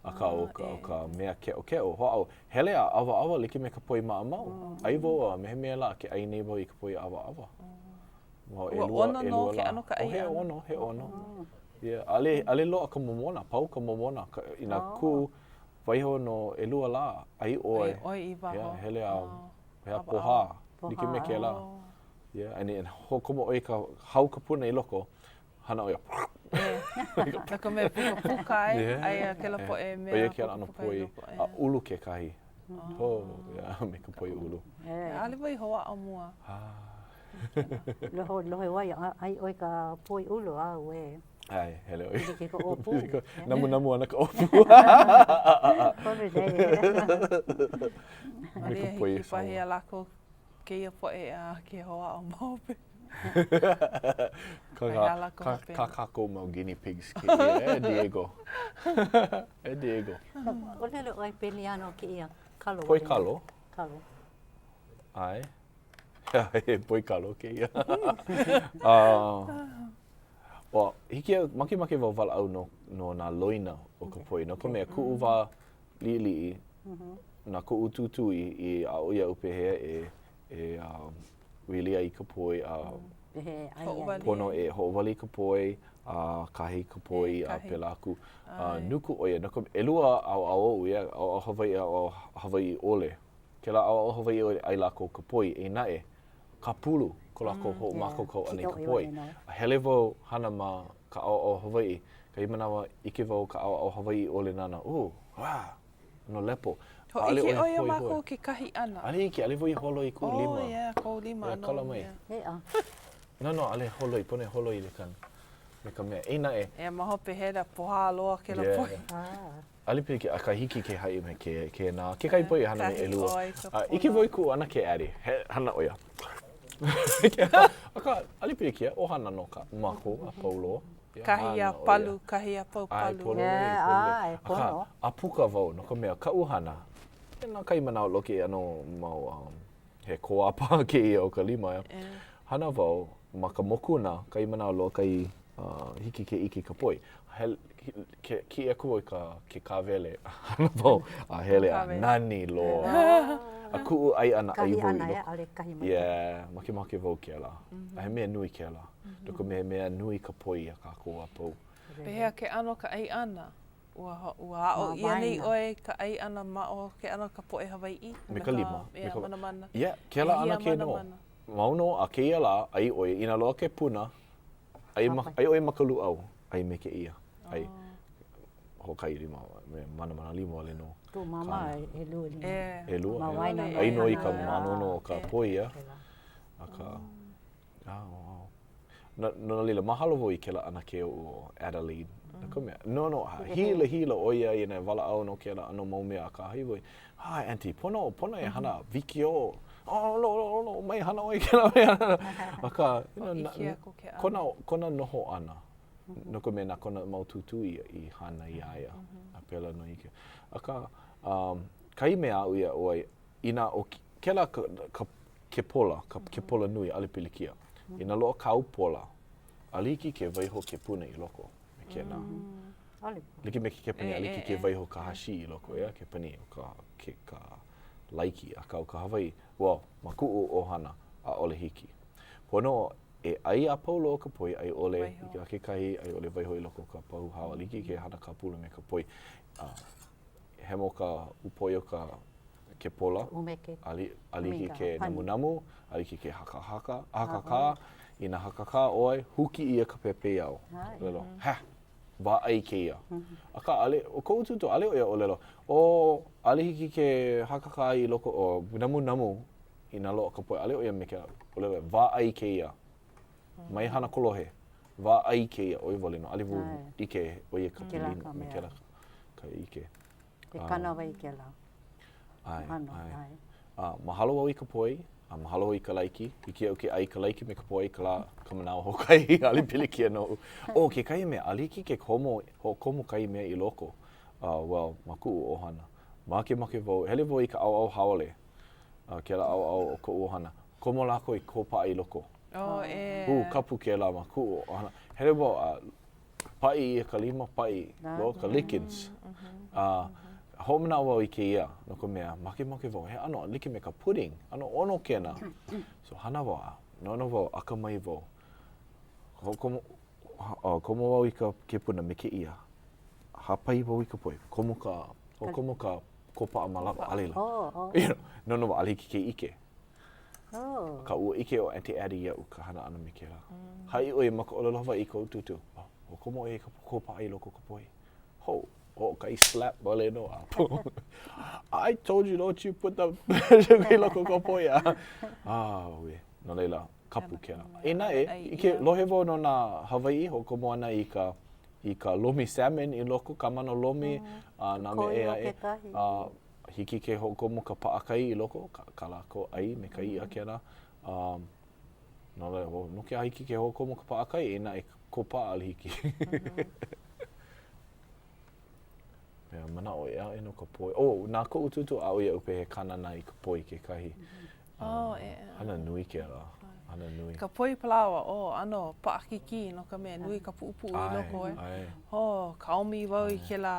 Akā ʻo ka, ʻo ka mea keʻokeʻo, hoʻāʻo, hele a ʻawaʻawa like me ka poi maʻamau. ʻAi wau a me he mea lā ke ʻai nei wau i ka poi ʻawaʻawa. Ua ʻono nō ke ʻano ka ʻai ʻana. Oh, he ʻono, he ʻono. Yeah, ʻaʻole, ʻaʻole loaʻa ka momona, pau ka momona. Ka, inā kū, waiho no ʻelua lā, ʻai ʻoe. ʻAi ʻoe i waho. Yeah, hele a, he pohā, like me kēlā. Yeah, and then hoʻokomo ʻoe i ka, hau ka puna i loko, hana ʻoe ia. No ka mea puka puka ai, aia kēlā poʻe mea. ʻO ia kēlā ʻano poi, a ulu kekahi. Oh, yeah, me ka poi ulu. ʻAʻole wau i hoʻāʻo mua. Lohe, lohe wau, ʻai ʻoe i ka poi ulu, auē. ʻAe, hele ʻoe. Pili ke ka ʻōpū. Namunamu ana ka ʻōpū. Kolu nei. Me ka poi e saoa. Wahi a lākou kēia poʻe a ke hoʻāʻo ma hope. Ka, ka, ka kākou mau guinea pigs kēia, e Diego. E Diego. ʻŌlelo ʻoe pili ana o kēia kalo. Poi kalo. Kalo. ʻAe. He poi kalo kēia. uh, well, hiki au, makemake wau walaʻau no, no nā loina o ka poi. No ka mea, kuʻu wā liʻiliʻi, na koʻu tūtū i, i aʻo iaʻu pehea e, e um, wili ai i ka poi, a pono e hoʻowali i ka poi, a kahe i ka poi, a pēlā aku. Uh, nuku ʻo ia, no ka, ʻelua ʻaoʻao oʻu, yeah, ʻaoʻao Hawaiʻi, ʻaoʻao Hawaiʻi ʻole. Kēlā ʻaoʻao Hawaiʻi ʻole, ʻai lākou ka poi, eia naʻe, ka pulu ko lākou mm, hoʻomākaukau ʻana i ka poi. A hele wau hana ma ka ʻaoʻao Hawaiʻi, kahi manawa ʻike wau ka ʻaoʻao Hawaiʻi ʻole nāna, ū, wā, no lepo. Hōʻike ʻoe iā mākou ke kahi ʻana. ʻAʻole hiki, ʻaʻole wau i holoi i kuʻu lima. Oh, yeah, kou lima. Yeah, kala mai. No, no, ʻaʻole holoi, pono e holoi me ka, me ka mea. Eia naʻe. Yeah, ma hope hele a pohā loa kēlā poi. ʻAʻole pilikia, akā hiki ke haʻi me ke, kēnā. Kekahi poʻe hana me ʻelua. A ʻike wau i kuʻu ʻanakē Addie, he hana ʻo ia. Akā, ʻaʻole pilikia, ʻohana nō kā mākou a pau loa. Kahi a palu, kahi a pau palu. ʻAe, pololei, pololei. Akā, a puka wau, no ka mea, kaʻu hana, na kahi manawa loa kēia ʻano mau, um, he kōā paha kēia o ka lima, Hana wau ma ka mokuna, kahi manawa loa kai uh, hiki ke ʻike i ka poi. Hele, ke, kiʻi aku wau i ka, ke kāwele, hana wau, a hele a nani loa. A kuʻu ʻai ʻana, ʻai wau i loko. Yeah, makemake wau kēlā. A he mea nui kēlā. No ka mea, he mea nui ka poi iā kākou a pau. Pehea ke ʻano ka ʻai ʻana? Ua, ua aʻo ʻia nei ʻoe ka ʻai ʻana ma o ke ʻano ka poʻe Hawaiʻi? Me ka lima. Me ka manamana. Yeah, kēlā ʻanakē nō. Mau nō a kēia lā, ʻai ʻoe, inā loaʻa ke puna, ʻai ma, ʻai ʻoe ma ka lūʻau, ʻai me kēia, ʻai hoʻokahi lima, me manamana lima wale nō. Kuʻu māmā ʻelua lima. ʻElua, ʻai nō i ka mānono o ka poi, yeah. Akā, ʻao, ʻao. No, no laila, mahalo wau i kēlā ʻanakē oʻu ʻo Adelaide. No ka mea, no, no, hila, hila ʻo ia i nā walaʻau no kēlā ʻano mau mea, akā haʻi wau, ah, auntie, pono, pono e hana wikiō. Oh, no, no, no, mai hana ʻoe i kēlā mea. Akā, you know, na, kona, kona noho ʻana, no ka mea, na kona mau tūtū i, i hana iā ia. A pēlā nō i ke. Akā, um, kahi mea aʻu i aʻo ai, inā ʻo kēlā ka, ka ke pola, ka, ke pola nui, ʻaʻole pilikia. Inā loaʻa kāu pola, ʻaʻole hiki ke waiho ke puna i loko me kēnā. ʻAʻole. Like me ke Kepanī, ʻaʻole hiki ke waiho ka hashi i loko, ʻeā, Kepanī, o ka, ke, ka laiki, akā o ka Hawaiʻi, well, ma kuʻu ʻohana, ʻaʻole hiki. Pono e ʻai a pau loa ka poi, a i ʻole, i ka kekahi, a i ʻole waiho i loko o ka pahu hao, ʻaʻole hiki ke hana kāpulu me ka poi. Uh, hemo ka ʻūpoi o ka ke pola, ʻaʻole hiki ke namunamu, ʻaʻole hiki ke hakahaka, hakakā, inā hakakā ʻoe, huki ʻia ka pepeiao. ʻŌlelo, heh, wā ʻai kēia. Akā, ʻaʻole, ʻo koʻu tūtū, ʻaʻole ʻo ia ʻōlelo, oh, ʻaʻole hiki ke hakakā i loko o namunamu inā loaʻa ka poi, ʻaʻole ʻo ia me kēlā, ʻōlelo, wā ʻai kēia. Mai hana kolohe, wā ʻai kēia, ʻo ia wale nō, ʻaʻole wau ʻike ʻo ia ka pilina me kēlā ka ʻike. Ke kānāwai kēlā. ʻAe, ʻae. A, mahalo wau i ka poi, a mahalo i ka laiki. Hiki iaʻu ke ʻai i ka laiki me ka poi, ka lā, ka manawa hoʻokahi, ʻaʻole pilikia noʻu. ʻO kekahi mea, ʻaʻole hiki ke komo, hoʻokomo kahi mea i loko, uh, well, ma kuʻu ʻohana. Makemake wau, hele wau i ka ʻaoʻao haole, uh, kēlā ʻaoʻao o koʻu ʻohana. Komo lākou i kōpaʻa i loko. Oh, ʻē. Hū, kapu kēlā ma kuʻu ʻohana. Hele wau a paʻi ʻia ka lima, paʻi loa ka lichens. A hoʻomanaʻo wau i kēia, no ka mea, makemake wau, he ʻano like me ka pudding, ʻano ʻono kēnā. So hana wau a noʻonoʻo wau, akamai wau. Hoʻokomo, komo wau i ka kepuna me kēia. Hāpai wau i ka poi, komo ka, hoʻokomo ka kōpaʻa ma lalo, a laila, you know, noʻonoʻo wau, ʻaʻole hiki ke ʻike. Oh. Akā ua ʻike ʻo Aunty Addie iaʻu ka hana ʻana me kēlā. Mm. Haʻi ʻo ia ma ka ʻōlelo Hawaiʻi i koʻu tūtū. Oh, hoʻokomo ʻoe i ka kōpaʻa i loko o ka poi. Ho, hoʻokahi slap wale nō a pau. I told you don't you put the sugar i loko o ka poi. Ah, ah, no laila, kapu kēlā. Inā e, ʻike, lohe wau no nā Hawaiʻi hoʻokomo ana i ka i ka lomi salmon i loko, ka mano lomi, mm. a nā mea ʻē aʻe. A, hiki ke hoʻokomo ka paʻakai i loko, ka, kā lākou ʻai me ka iʻa kēlā. Um, no laila, well, no ke aha hiki ke hoʻokomo ka paʻakai, eia naʻe kōpaʻa ʻaʻole hiki. Mea manaʻo ʻē aʻe no ka poi. Oh, na koʻu tūtū aʻo iaʻu pehea ka nānā i ka poi kekahi. Um, oh, e, hana nui kēlā. Hana nui. Ka poi palaoa, oh, ʻano paʻakikī no ka mea nui ka puʻupuʻu i loko, e. ʻAe. Oh, kaomi wau i kēlā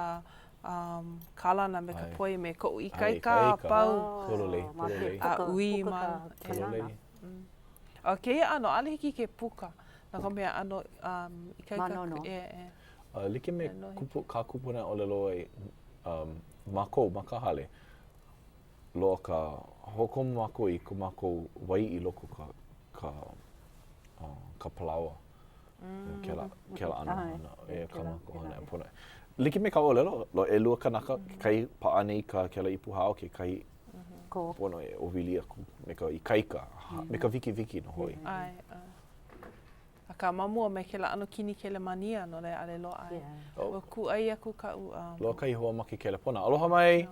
um, kalana me ka poi me koʻu ikaika a pau. Pololei, pololei. A ui ma. Pololei. Mm. ʻO kēia ʻano, ʻaʻole hiki ke puka. No ka mea, ʻano um, ikaika. Manono. E, e. Uh, like me kupu, kā kūpuna ʻōlelo ai, um, mākou ma ka hale, loa ka hoʻokomo mākou i ko mākou wai i loko ka, ka, uh, ka palaoa. Mm. Kēlā, kēlā ʻano hana, e kā mākou hana e pono. Like me ka ʻōlelo, loa ʻelua kanaka, kekahi paʻa nei ka kēlā ipu hao, kekahi Ko. pono e ʻōwili aku me ka ikaika, me ka wikiwiki nō hoʻi. ʻAe, ʻae. Akā, ma mua me kēlā ʻano kini kelemānia no laila ʻaʻole loaʻa e. Oh. Ua kūʻai aku kaʻu. Um, Loa kahi hoa ma ke kelepona. Aloha mai!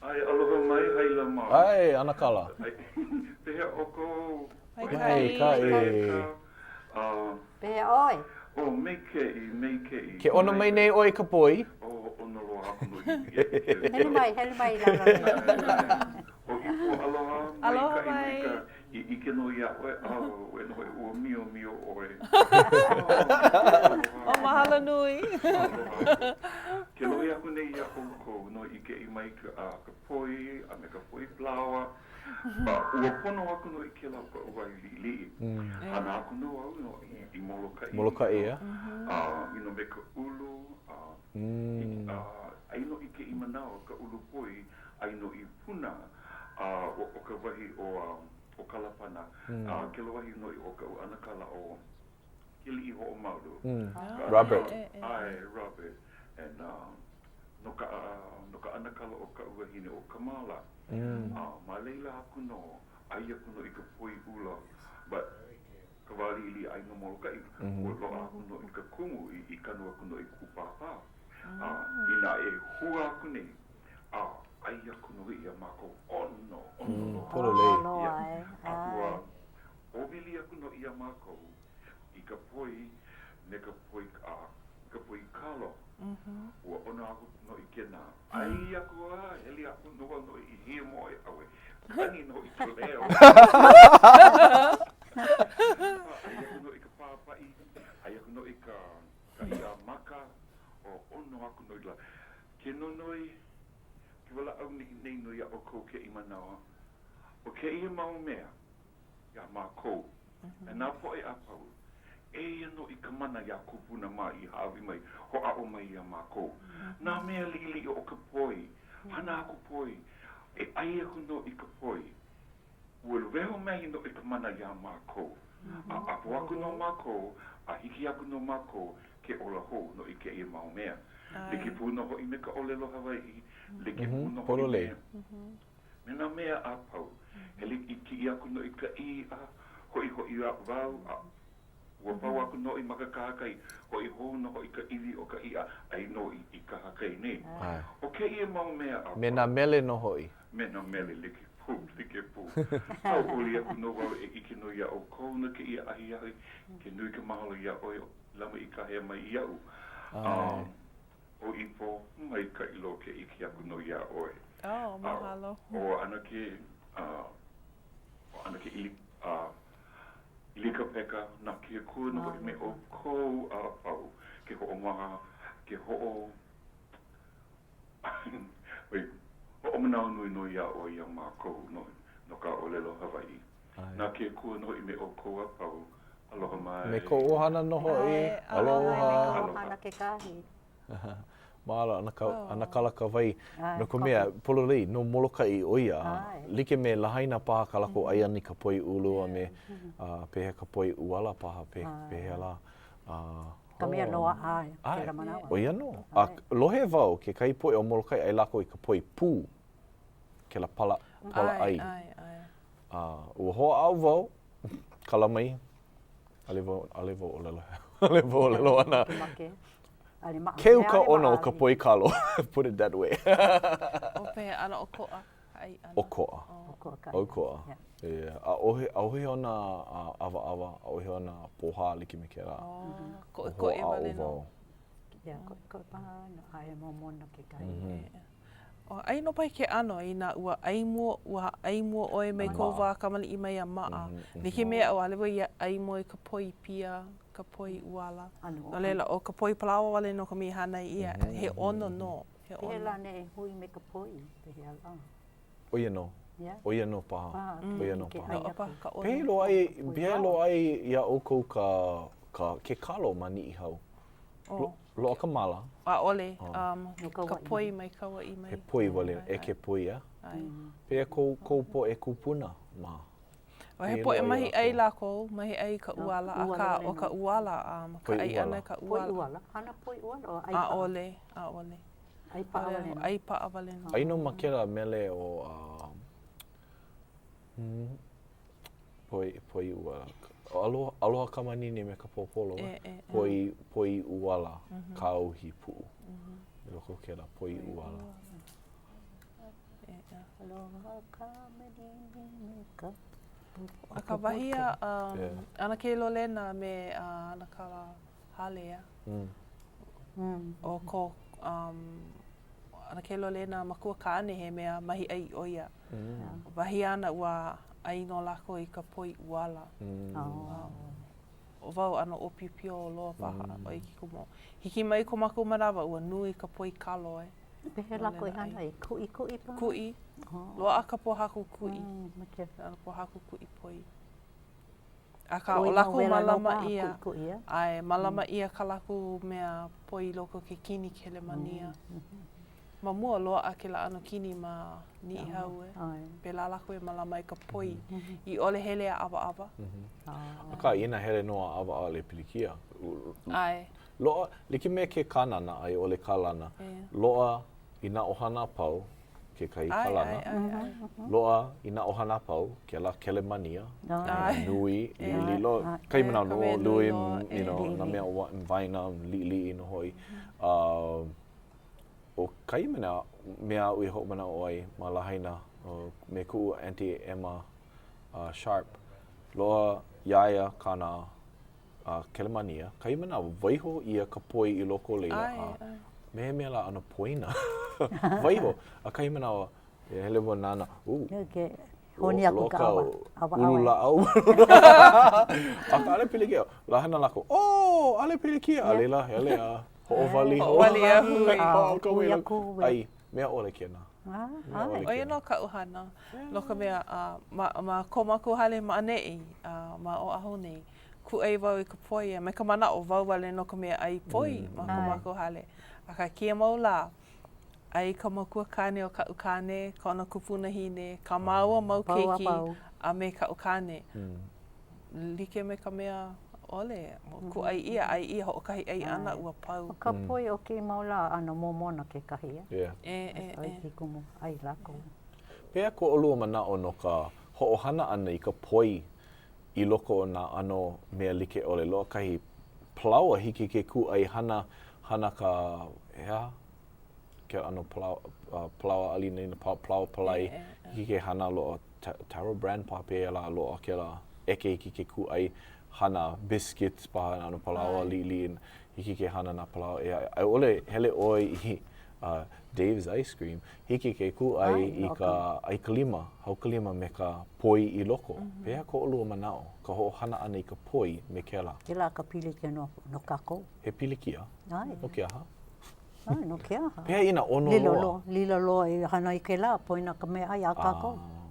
ʻAe, aloha mai, Haila mā. ʻAe, ʻanakala. Pehea ʻoukou? Maikaʻi. Maikaʻi. Pehea ʻoe? Oh, meikaʻi, meikaʻi. Ke ʻono mai nei ʻoe i ka poi. Oh, ʻono loa aku nō i ia. Hele mai, hele mai i lalo nei. ʻO Ipo, aloha, maikaʻi nō i ka i ʻike nō iā ʻoe, auē nō hoʻi, ua miomio ʻoe. Oh, mahalo nui. Aloha. Ke lohe aku nei iā ʻoukou no i ʻike mai ka, ka poi a me ka poi palaoa. A ua pono aku nō i kēlā o kaʻu wā i liʻiliʻi. Hana aku nō au no i, i Molokaʻi. Molokaʻi, yeah. A, you know, me ka ʻulu, a, a, ʻai nō i kēia manawa ka ʻulu poi, ʻai nō i Puna, a ʻo, ʻo ka wahi ʻo, ʻo Kalapana, a kēlā wahi nō o kaʻu ʻanakala ʻo Keliʻihoʻomalu. Robert. ʻAe, Robert. And, no ka, no ka ʻanakala o kaʻu wahine ʻo Kamala. A ma laila aku nō, ʻai aku nō i ka poi ʻula, but ka wā liʻiliʻi ʻai no Molokaʻi, ua loaʻa aku nō i ka kumu i kanu aku nō i kuʻu pāpā. A inā e hua aku nei, a ʻai aku nō hoʻi iā mākou, ʻono, ʻono loa. Pololei. Yeah. A ua ʻōwili aku nō iā mākou i ka poi me ka poi, a ka poi kalo. Ua ʻono aku nō i kēnā. ʻAi aku a hele aku nō au nō i hiamoe, auē, kani nō i ka leo. ʻAi aku nō i ka pāpaʻi, ʻai aku nō i ka, ka iʻa maka, o ʻono aku nō i la. Ke nonoi, ke walaʻau nei nō iā ʻoukou kēia manawa, ʻo kēia mau mea iā mākou, e nā poʻe a pau, eia nō i ka mana iā kūpuna mā i hāʻawi mai, hoʻāʻo mai iā mākou. Nā mea liʻiliʻi o ka poi, hana aku poi, e ʻai aku nō i ka poi. Ua weho mai nō i ka mana iā mākou, a ʻapo aku nō mākou, a hiki aku nō mākou ke ola hou nō i kēia mau mea. Like pū nō hoʻi me ka ʻōlelo Hawaiʻi, like pū nō hoʻi me, me nā mea a pau. Hele i kiʻi aku nō i ka iʻa, hoʻihoʻi wau, a ua pau aku nō i maka kahakai, hoʻi hou nō hoʻi ka iwi o ka iʻa, ʻai nō i, i kahakai nei. ʻO kēia mau mea a pau. Me nā mele nō hoʻi. Me nā mele like pū, like pū. Hauʻoli aku nō wau e ʻike nō iā ʻoukou no kēia ahiahi, ke nui ka mahalo iā ʻoe Lama i kāhea mai iaʻu, a ʻo Ipo, maikaʻi loa ke ʻike aku nō iā ʻoe. Oh, mahalo. A ʻo ʻAnakē, a ʻo ʻAnakē ʻIli, a. ʻElikapeka, na ke Akua nō hoʻi me ʻoukou a pau, ke hoʻomaha, ke hoʻo, wait, hoʻomanawanui nō iā ʻoe iā mākou no, no ka ʻōlelo Hawaiʻi. Na ke Akua nō hoʻi me ʻoukou a pau. Aloha mai. Me kou ʻohana nō hoʻi. Aloha. Me ka ʻohana kekahi. Mahalo, ʻAnakala Kawai, no ka mea, pololei, no Molokaʻi ʻo ia, like me Lahaina paha kā lākou ʻai ʻana i ka poi ʻulu a me, pehea ka poi ʻuala paha, pehea lā. Ka mea loaʻa i kēlā manawa. ʻO ia nō. A lohe wau kekahi poʻe o Molokaʻi ʻai lākou i ka poi pū, kēlā pala, pala ʻai. A ua hoʻāʻo wau, kala mai, ʻaʻole wau, ʻaʻole wau ʻōlelo, ʻaʻole wau ʻōlelo ana. Keu ka ʻono o ka poi kalo, put it that way. ʻO pehea, ʻano ʻokoʻa ka ʻai ʻana? ʻOkoʻa. ʻOkoʻa. Yeah. ʻAʻohe, ʻaʻohe ona ʻawaʻawa, ʻaʻohe ona pohā like me kēlā. Oh, koʻikoʻi wale nō. Yeah, koʻikoʻi paha, a he momona kekahi. ʻAi nō paha ke ʻano inā ua ʻai mua, ua ʻai mua ʻoe mai kou wā kamaliʻi mai a maʻa. Like me aʻu, ʻaʻole wau i ʻai mua i ka poi pia, ka poi ʻuala. No laila, ʻo ka poi palaoa wale nō ka mea i hānai ʻia, he ʻono nō, he ʻono. Pehea lā neʻe hui me ka poi, pehea lā? ʻO ia nō. ʻO ia nō paha. ʻO ia nō paha. Pehea loaʻa ai, pehea loaʻa ai iā ʻoukou ka, ka, ke kalo ma Niʻihau? Oh. Loaʻa ka mala? ʻAʻole. Um, ka poi mai Kauaʻi mai. He poi wale, ʻeke poi, a? Pehea kou, kou poʻe kūpuna ma? O he poʻe mahiʻai lākou, mahiʻai i ka ʻuala, akā, ʻo ka ʻuala, um, ka ʻai ʻana i ka ʻuala. Poi ʻuala? Hana poi ʻuala o ʻai paʻa? ʻAʻole, ʻaʻole. ʻAi paʻa wale nō. ʻAi paʻa wale nō. ʻAi nō ma kēlā mele ʻo, um, Poi, poi ʻuala. Aloha, aloha ka manini me ka pōpolo. E, e, e. Poi, poi ʻuala mm -hmm. kāuhi puʻu. Mm -hmm. I loko o kēlā poi ʻuala. E, e. Aloha ka manini me ka A ka wahi a um, yeah. ʻAnakē Lolena me uh, ʻAnakala Hale, yeah. Mm. Mm. O ko um, ʻAnakē Lolena makua kāne he mea mahiʻai ʻo ia. Mm. Wahi āna ua ʻai nō lākou i ka poi ʻuala. Mm. Oh. ʻO wau ʻano ʻōpiopio loa paha mm. ʻo ia ke kumu. Hiki mai ko mākou manawa ua nui ka poi kalo e. Pehea lākou i hana ai? Kuʻikuʻi paha? Kuʻi. Oh. Loaʻa ka pōhaku kuʻi. Mm, okay. Pōhaku kuʻi poi. Akā, ʻo lākou mālama ʻia, ʻae, mālama ʻia kā lākou mea poi i loko o ke kini kelemānia. Ma mua, loaʻa kēlā ʻano kini ma Niʻihau, e. Pēlā lākou e mālama ai ka poi i ʻole hele a ʻawaʻawa. Akā, inā hele nō a ʻawaʻawa ʻaʻole pilikia. ʻAe. Loaʻa, like me ke kānana a i ʻole kalana, loaʻa i nā ʻohana a pau, kekahi kalana. Loaʻa i nā ʻohana a pau, kēlā kelemānia, nui, liʻiliʻi loa, kahi manawa nō, nui, you know, nā mea waina, liʻiliʻi nō hoʻi. ʻO kahi mea, mea aʻu i hoʻomanaʻo ai ma Lahaina, me kuʻu Auntie Emma Sharp, loaʻa iā ia kāna a Kelemānia, kahi manawa, waiho ʻia ka poi i loko o laila, a me he mea lā ʻano poina. Waiho, a kahi manawa, e hele wau nānā, ū, Honi aku ka ʻawa. Ulu lāʻau. Akā ʻaʻole pilikia. La hana lākou, oh, ʻaʻole pilikia. A laila, hele a hoʻowali. Hoʻowali a hui. Hui aku. ʻAi, mea ʻole kēnā. ʻO ia nō kaʻu hana, no ka mea, ma, ma ko mākou hale ma ʻaneʻi, ma Oʻahu nei, kūʻai wau i ka poi a me ka manaʻo wau wale nō ka mea ʻai poi ma ko mākou hale. Akā kēia mau lā, ʻai ka makua kāne o kaʻu kāne, kona kupunahine, kā māua mau keiki, a me kaʻu kāne. Like me ka mea ʻole, kūʻai ʻia, ʻai ʻia hoʻokahi ʻai ʻana ua pau. ʻO ka poi o kēia mau lā, ʻano momona kekahi, e? Yeah. E, e, e. I kumu ʻai lākou. Pehea ko ʻolua manaʻo no ka hoʻohana ʻana i ka poi i loko o nā ʻano mea like ʻole. Loaʻa kahi palaoa hiki ke kūʻai hana, hana ka, he aha? Ke ʻano palaoa, palaoa ʻālina, palaoa palai, hiki ke hana loaʻa taro bran paha pehea lā loaʻa kēlā ʻeke hiki ke kūʻai hana biscuits paha nā ʻano palaoa liʻiliʻi, hiki ke hana nā palaoa ʻē aʻe. A i ʻole hele ʻoe i. Uh, Dave's Ice Cream, hiki ke kūʻai i ka ʻaikalima, haukalima me ka poi i loko. Mm -hmm. Pehea ko ʻolua manaʻo, ka hoʻohana ʻana i ka poi me kēlā? Kēlā ka pilikia no, no kākou. He pilikia? ʻAe. No ke aha? ʻAe, no ke aha? Pehea inā ʻono lilo loa? Lilo, lilo loa i hana i kēlā, poina ka meaʻai a kākou. Ah.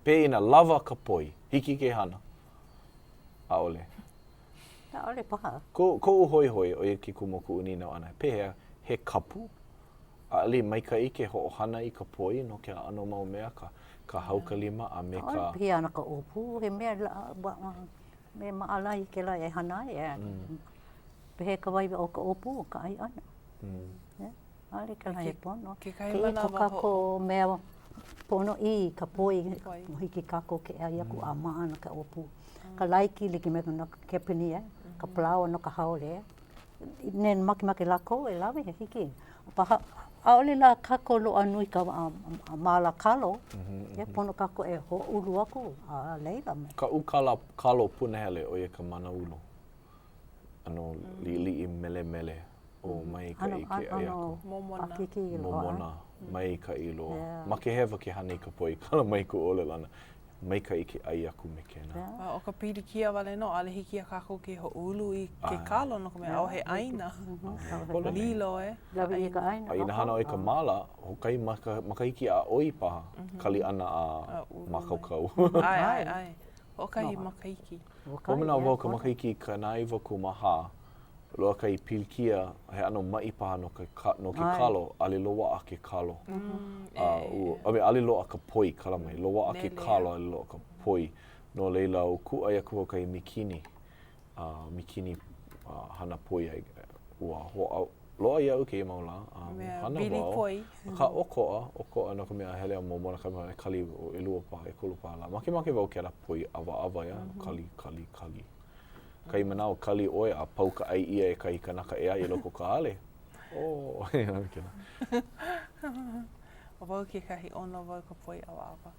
Pehea inā lawa ka poi, hiki ke hana? ʻAʻole. ʻAʻole paha. Ko, koʻu hoihoi, ʻo ia ke kumu o kuʻu nīnau ʻana, pehea, he kapu? ʻAʻole maikaʻi ke hoʻohana i ka poi no kēlā ʻano mau mea, ka, ka haukalima a me ka. ʻAʻole pehea ana ka ʻōpū, he mea laʻa, mea maʻalahi kēlā e hana ai. Mm. Pehea ka waiwai o ka ʻōpū o ka ʻai ʻana. Mm. Yeah. ʻAʻole kēlā he pono. Kekahi Kēia ko manawa hoʻo. kākou mea ponoʻī ka poi, hiki kākou ke ʻai aku a maʻa ana ka ʻōpū. Ka laiki like me no ka Kepani, ka palaoa no ka haole. Ne makemake lākou e lawe, hiki. Paha, ʻaʻole lā kākou loaʻa nui ka māla kalo, yeah, pono kākou e hoʻoulu aku a laila. Kaʻu kala, kalo punahele, ʻo ia ka manaulu. ʻano liʻiliʻi melemele o maikaʻi ke ʻai aku. Momona. Momona, maikaʻi loa. Makehewa ke hana i ka poi kala mai kuʻu ʻōlelo ʻana, maikaʻi ke ʻai aku me kēnā. A ʻo ka pilikia wale nō, ʻaʻole hiki iā kākou ke hoʻoulu i ke kalo no ka mea, ʻaʻohe ʻāina. Lilo e. Lawe ʻia ka ʻāina. A inā hana ʻoe i ka māla, hoʻokahi makahiki a ʻoi paha kali ʻana a mākaukau. ʻAe, ʻae, ʻae. Hoʻokahi makahiki. Hoʻomanaʻo wau ka makahiki 94, loaʻa kahi pilikia, he ʻano maʻi paha no ka, no ke kalo, ʻaʻole loaʻa ke kalo. A ua, I mean, ʻaʻole loaʻa ka poi, kala mai, loaʻa ke kalo, ʻaʻole loaʻa ka poi. No laila, ua kūʻai aku wau kahi mikini, a mikini hana poi ai, ua hoʻā, loaʻa iaʻu kēia mau lā, a hana wau. Akā ʻokoʻa, ʻokoʻa no ka mea hele a momona ka mea e kali ʻelua paha, ʻekolu paha lā. Makemake wau kēlā poi ʻawaʻawa ia, kali, kali, kali. Kahi manawa kali ʻoe a pau ka ʻai ʻia e kahi kanaka ʻē aʻe i loko o ka hale. Oh, kēlā. ʻO wau kekahi ʻono wau ka poi ʻawaʻawa.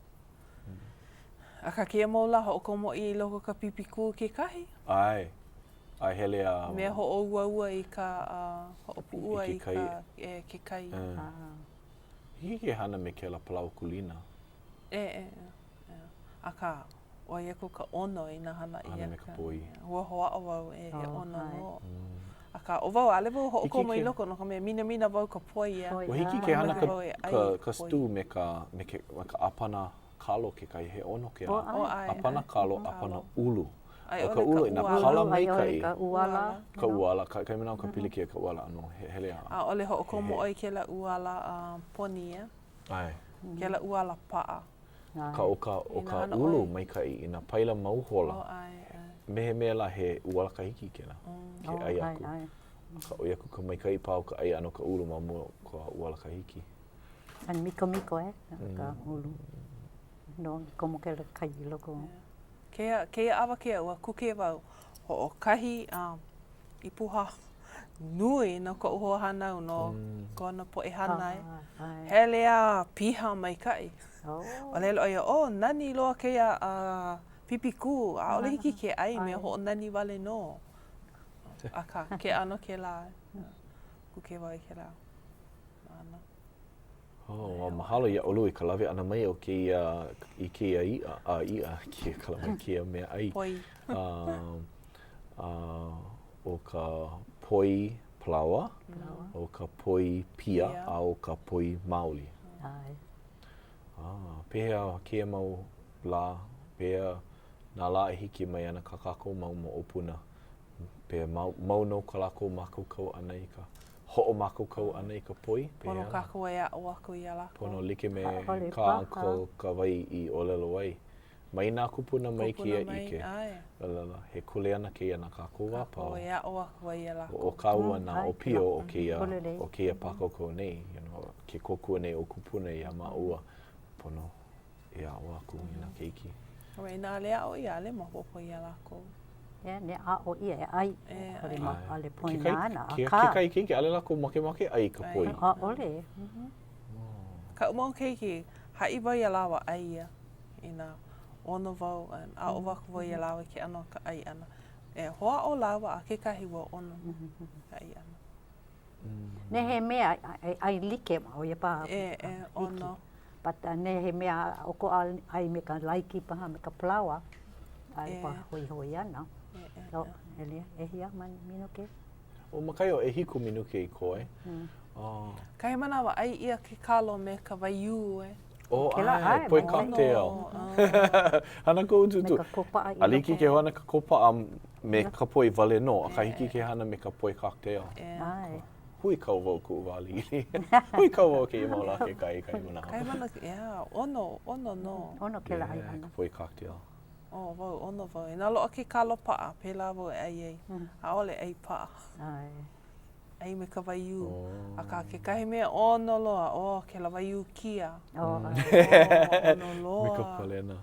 Akā kēia mau lā hoʻokomo ʻia i loko o ka pipikū kekahi. ʻAe. A hele a. Mea hoʻouaua i ka hoʻopuʻua i ka e ke kai. Hiki ke hana me kēlā palaoa kūlina. E, e, e. Akā, ʻoi aku ka ʻono inā hana ʻia. Hana me ka poi. Ua hoʻāʻo wau e he ʻono nō. Akā, ʻo wau, ʻaʻole wau hoʻokomo i loko no ka mea, minamina wau ka poi ia. Ua hiki ke hana ka, ka, ka stew me ka, me ke, me ka ʻāpana kalo kekahi, he ʻono kēlā. ʻĀpana kalo, ʻāpana ʻulu. ʻO ka ʻulu, inā pala maikaʻi. Ka ʻuala. Ka ʻuala, ka, kahi manawa ka pilikia ka ʻuala, ʻano, he hele a. ʻAʻole hoʻokomo ʻoe i kēlā ʻuala poni, ʻeā? ʻAe. Kēlā ʻuala paʻa. Ka, ʻo ka, ʻo ka ʻulu maikaʻi, inā paila mau hola, Oh, ʻae, ʻae. Me he mea lā he ʻuala kahiki kēlā, ke ʻai aku. ʻAe, ʻae. Akā, ʻoi aku ka maikaʻi paha o ka ʻai ʻana o ka ʻulu ma mua o ka ʻuala kahiki. And mikomiko, e, ka ʻulu. No, komo kēlā kai i loko. Kēia, kēia awakea ua kuke wau hoʻokahi um, ipuha nui no koʻu hoahānau no mm. kona poʻe hānai. Hele a piha maikaʻi. Oh. ʻŌlelo ʻo ia, oh, nani loa kēia uh, pipikū, ʻaʻole hiki ke ʻai, mea hoʻonani wale nō. Akā, ke ʻano kēlā, kuke wau i kēlā. Nāna. Oh, mahalo iā ʻolua i ka lawe ʻana mai o kēia, i kēia iʻa, a iʻa, kēia kala mai, kēia mea ʻai. Poi. Uh, uh, ʻo ka poi palaoa, ʻo ka poi pia, a ʻo ka poi maoli. ʻAe. Ah, pehea kēia mau lā, pehea nā lā e hiki mai ana kā kākou mau moʻopuna, pehea mau, mau nō ko lākou mākaukau ʻana i ka hoʻomākaukau ʻana i ka poi, pehea? Pono kākou e aʻo aku iā lākou. Pono like me kā Uncle Kawai i ʻōlelo ai. Mai nā kūpuna mai kēia ʻike. No laila, he kuleana kēia na kākou a pau. Kākou e aʻo aku ai iā lākou. ʻO kāua nā ʻōpio o kēia, o kēia pākaukau nei, you know, ke kōkua nei ʻo kūpuna iā māua, pono e aʻo aku i nā keiki. A inā ʻaʻole aʻo ʻia, ʻaʻole maopopo iā lākou. Yeah, ne aʻo ʻia e ʻai, ʻaʻole ma, ʻaʻole poina ana, akā. Kekahi keiki, ʻaʻole lākou makemake ʻai i ka poi. ʻAʻole. Kaʻu mau keiki, haʻi wau iā lāua ʻai ia. Inā ʻono wau, aʻo aku wau iā lāua i ke ʻano o ka ʻai ʻana. E hoʻāʻo lāua a kekahi ua ʻono ka ʻai ʻana. Ne he mea e ʻai like ma ʻo ia paha. ʻE, ʻe, ʻono. But ne he mea ʻokoʻa ʻai me ka laiki paha me ka palaoa, ʻaʻole paha hoihoi ana. So, ʻehia minuke? ʻO ma kai o ʻehiku minuke i koe. Kahi manawa, ʻai ʻia ke kalo me ka waiū, e. Oh, ʻae, poi cocktail. Hana koʻu tūtū. Me ka kōpaʻa i loko. ʻAʻole hiki ke hana ka kōpaʻa me ka poi wale nō, akā hiki ke hana me ka poi cocktail. ʻAe. Huikau wau kuʻu wā liʻiliʻi. Huikau wau kēia mau lā kekahi kahi manawa. Kahi manawa, yeah, ʻono, ʻono nō. ʻOno kēlā ʻai ʻana. Ka poi cocktail. Oh, wau, ʻono wau. Inā loaʻa ke kalo paʻa, pēlā wau e ʻai ai. ʻAʻole ʻai paʻa. ʻAe. ʻai me ka waiū. Akā, kekahi mea ʻono loa, oh, kēlā waiū kia. Oh, ʻono loa. Me ka palena.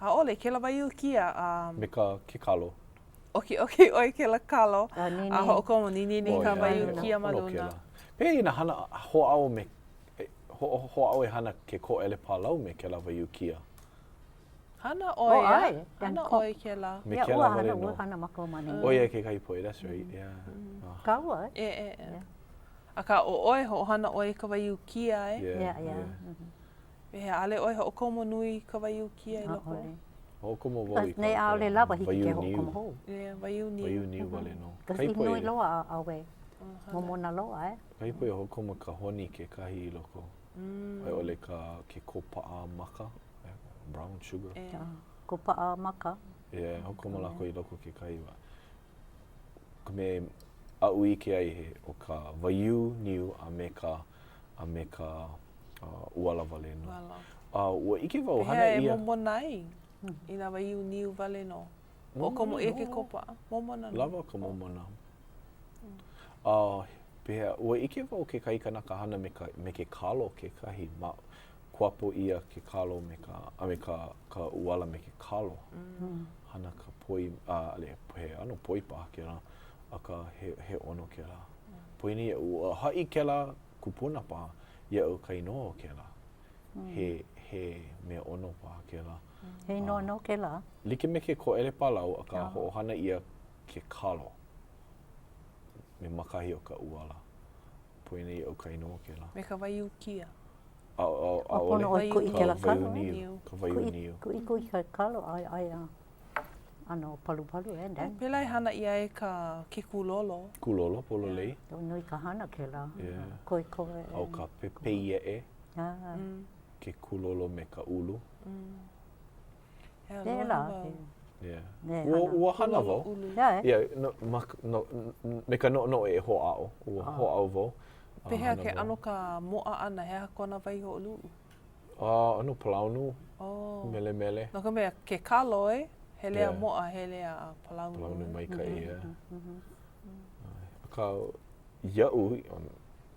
ʻAʻole, kēlā waiū kia. Um, me ka ke kalo. ʻOkiʻoki ʻoe kēlā kalo, a hoʻokomo ninini ka waiū kia ma luna. Pehea inā hana hoʻāʻo me, hoʻāʻo e hana ke koʻele pālau me kēlā waiū kia? Hana ʻoe, oh, hana ʻoe kēlā. Me kēlā wale nō. Ua hana mākou ma nei. ʻO ia kekahi poʻe, that's right, yeah. Kāua, eh? E, e, e. Akā, ʻo ʻoe, hoʻohana ʻoe i ka waiū kia, e? Yeah, yeah. Pehea, ʻaʻole ʻoe hoʻokomo nui i ka waiū kia i loko? ʻAʻole. Hoʻokomo wau i ka Ne, ʻaʻole lawa hiki ke hoʻokomo hou. Yeah, waiū niu. Waiū niu wale nō. Kasi i nui loa a ʻawe. Momona loa, eh? Kahi poʻe hoʻokomo ka honi kekahi i loko. A i ʻole ka ke kōpaʻa maka. Brown sugar. Yeah. Kōpaʻa maka. Yeah, hoʻokomo lākou i loko kekahi wā. Ka mea aʻu ʻike ai he ʻo ka waiū niu a me ka a me ka uh, ʻuala wale nō. ʻUala. A uh, ua ʻike wau hana ʻia. E momona ai i nā waiū niu wale nō. Hoʻokomo ʻia ke kōpaʻa. Momona nō. Lawa ka momona. A uh, pehea, ua ʻike wau kekahi kanaka hana me ka, me ke kalo kekahi ma, kuapo ʻia ke kalo me ka, a me ka, ka ʻuala me ke kalo. Hana ka poi, a, ʻaʻole, he ʻano poi paha kēlā, akā he, he ʻono kēlā. Poina iaʻu, ua haʻi kēlā kupuna paha iaʻu ka inoa o kēlā. He, he mea ʻono paha kēlā. He inoa nō kēlā? Like me ke koʻele pālau, akā hoʻohana ʻia ke kalo me ma kahi o ka ʻuala. Poina iaʻu ka inoa o kēlā. Me ka waiū kia. ʻAʻole. Pono ʻoe kuʻi kēlā kalo. Ka waiū niu. Ka waiū niu. Kuʻi kuʻi ka kalo ai ai a ʻano palupalu e then. Pēlā e hana ʻia ai ka ke kūlolo. Kūlolo, pololei. Yeah. Nui ka hana kēlā. Yeah. Koʻikoʻi. A ʻo ka pepeieʻe. Ah. Ke kūlolo me ka ʻulu. Mm. Pēlā. Yeah. Ua, ua hana wau. Yeah. Yeah, no, ma, no, me ka noʻonoʻo e hoʻāʻo. Ua hoʻāʻo wau. Pehea ke ʻano ka moʻa ʻana, he aha kona waihoʻoluʻu? Uh, ʻano palaunu, oh. melemele. No ka mea, ke kalo e, hele a moʻa, hele a palaunu. Palaunu maikaʻi, yeah. Mm -hmm. Akā, iaʻu,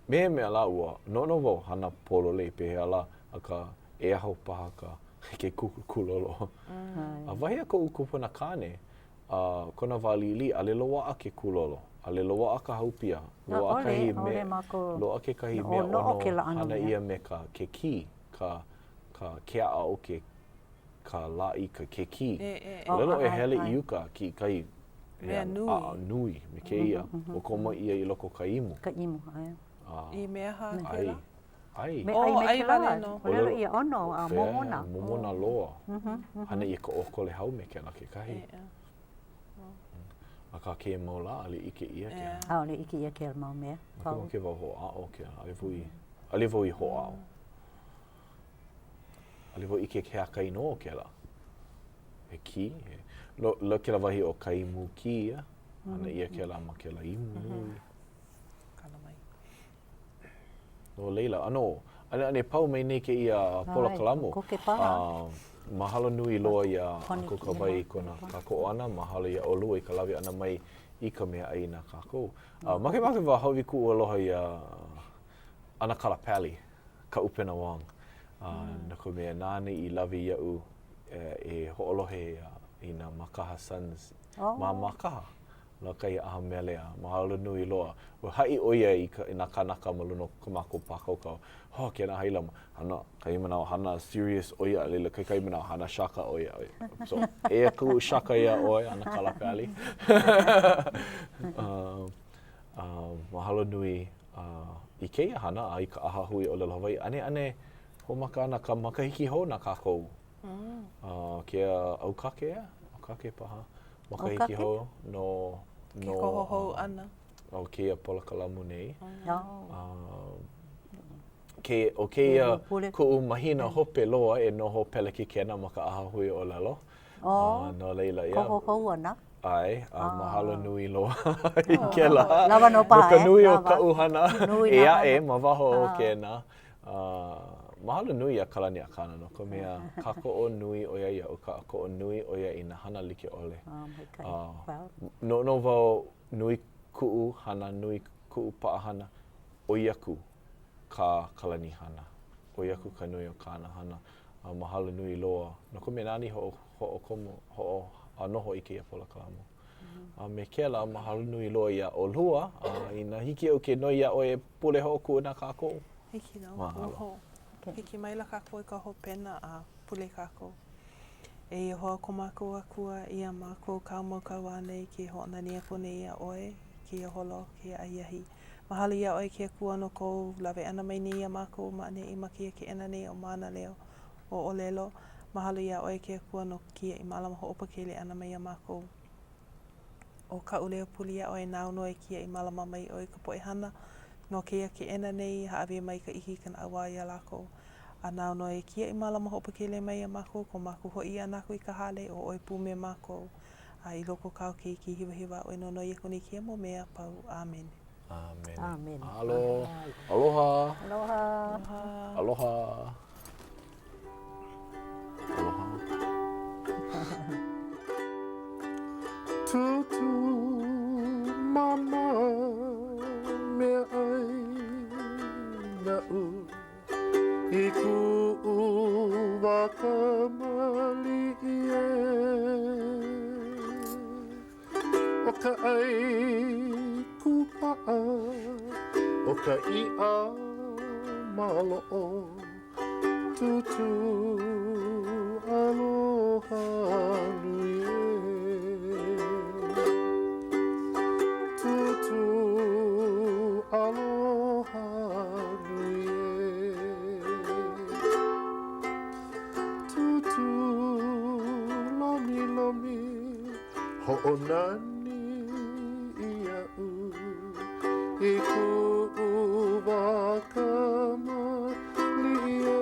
me he mea lā, ua noʻonoʻo wau hana pololei pehea lā, akā, e aho paha ka ke kūlolo. Mm. A wahi a koʻu kupuna kāne, uh, kona wā liʻiliʻi, ʻaʻole loaʻa ke kūlolo, ʻaʻole loaʻa ka haupia, loaʻa kahi me, loaʻa kekahi mea ʻono hana ʻia me ka ke kī, ka, ka ke aʻa o ke ka lāʻi, ka ke kī. ʻŌlelo e hele i uka kiʻi kai mea nui. A, nui me kēia, hoʻokomo ʻia i loko o ka imu. Ka imu, ʻae. I mea aha kēlā? ʻAi. Me ʻai me ʻai kēlā. wale nō. ʻŌlelo ʻia ʻono a momona. Momona loa. Hana ʻia ka ʻōkole hau me kēlā kekahi. Akā kēia mau lā, ʻaʻole ʻike ʻia kēlā. ʻAʻole ʻike ʻia kēlā mau mea. Makemake wau hoʻāʻo kēlā. ʻAʻole wau i, ʻaʻole wau i hoʻāʻo. ʻAʻole wau ʻike he aha ka inoa o kēlā. He kī? He, no, no kēlā wahi ʻo ka imu kī ia. Hana ʻia kēlā ma kēlā imu nui. Kala mai. No laila, ʻano, ʻaneʻane pau mai nei kēia polokalamu. Koke paha. Mahalo nui loa iā Uncle Kawai i kona kākoʻo ʻana, mahalo iā ʻolua i ka lawe ʻana mai i ka meaʻai na kākou. Makemake wau hāʻawi kuʻu aloha iā ʻAnakala Pally, Kaʻupena Wong, no ka mea nāna i lawe iaʻu e hoʻolohe i nā Makaha Sons ma Mākaha. No kahi ʻaha mele a mahalo nui loa. Ua haʻi ʻo ia i ka, i nā kānaka ma luna o ko mākou pākaukau, Ho, kēnā haila, hana, kahi manawa hana serious ʻo ia, a laila kekahi manawa hana shaka ʻo ia. So, eia kuʻu shaka iā ʻoe, ʻAnakala Pally. uh, uh, mahalo nui. i kēia hana a i ka ʻAhahui ʻŌlelo Hawaiʻi, ʻaneʻane hoʻomaka ana ka makahiki hou na kākou. Mm. Kēia ʻAukake, ʻeā? ʻAukake paha. Makahiki hou no, no. Ke koho hou ʻana. O kēia polokalamu nei. Mm. Ke, ʻo kēia kuʻu mahina hope loa e noho pelekikena ma ka ʻAhahui ʻŌlelo. Oh, no laila, ia. Koho hou ana. ʻAe, a mahalo nui loa i kēlā. Lawa nō paha, No ka e? nui o kaʻu hana Nui ʻē nā aʻe hana. ma waho o kēnā. Mahalo nui iā Kalani Akana no ka mea, kākoʻo nui ʻo ia iaʻu, kākoʻo nui ʻo ia i nā hana like ʻole. Maikaʻi. Well. Noʻonoʻo wau nui kuʻu hana, nui kuʻu paʻahana, ʻoi aku kā Kalani hana. ʻOi aku ka nui o kāna hana. A mahalo nui loa no ka mea nāna i hoʻokomo, hoʻonoho i kēia polokalamu. A me kēlā, mahalo nui loa iā ʻolua, a inā hiki iaʻu ke noi iā ʻoe e pule hoʻokuʻu na kākou. Hiki nō. Mahalo. Hiki maila kākou i ka hopena a pule kākou. E Iēhova ko mākou Akua, iā mākou kāu mau kauā nei ke hoʻonani aku nei iā ʻoe i kēia hola o kēia ahiahi. Mahalo iā ʻoe ke Akua no kou lawe ʻana mai nei iā mākou ma ʻaneʻi ma kēia keʻena nei o Mānaleo o ʻŌlelo. Mahalo iā ʻoe ke Akua no ke kiaʻi mālama hoʻopakele ʻana mai iā mākou. ʻO kaʻu leo pule iā ʻoe nāu nō e kiaʻi mālama mai ʻoe i ka poʻe hana no kēia keʻena nei, hāʻawi mai ka ʻike i ka naʻauao iā lākou. A nāu nō e kiaʻi mālama hoʻopakele mai iā mākou ko mākou hoʻi ʻana aku i ka hale, ʻo ʻoe pū me mākou. A i loko o kāu keiki hewahewa aʻu e nonoi aku nei i kēia mau mea a pau. ʻĀmene. ʻĀmene. ʻĀmene. Mahalo. Aloha. Aloha. Aloha. Aloha. Tūtū mama meaʻai naʻu I kuʻu wā kamaliʻi ē ʻO ka ʻai kūpaʻa ʻO ka iʻa maloʻo Tūtū aloha nui ē Tūtū aloha nui ē Tūtū lomilomi hoʻonani iaʻu I kuʻu wā kamaliʻi ē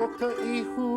ʻO ka ihu.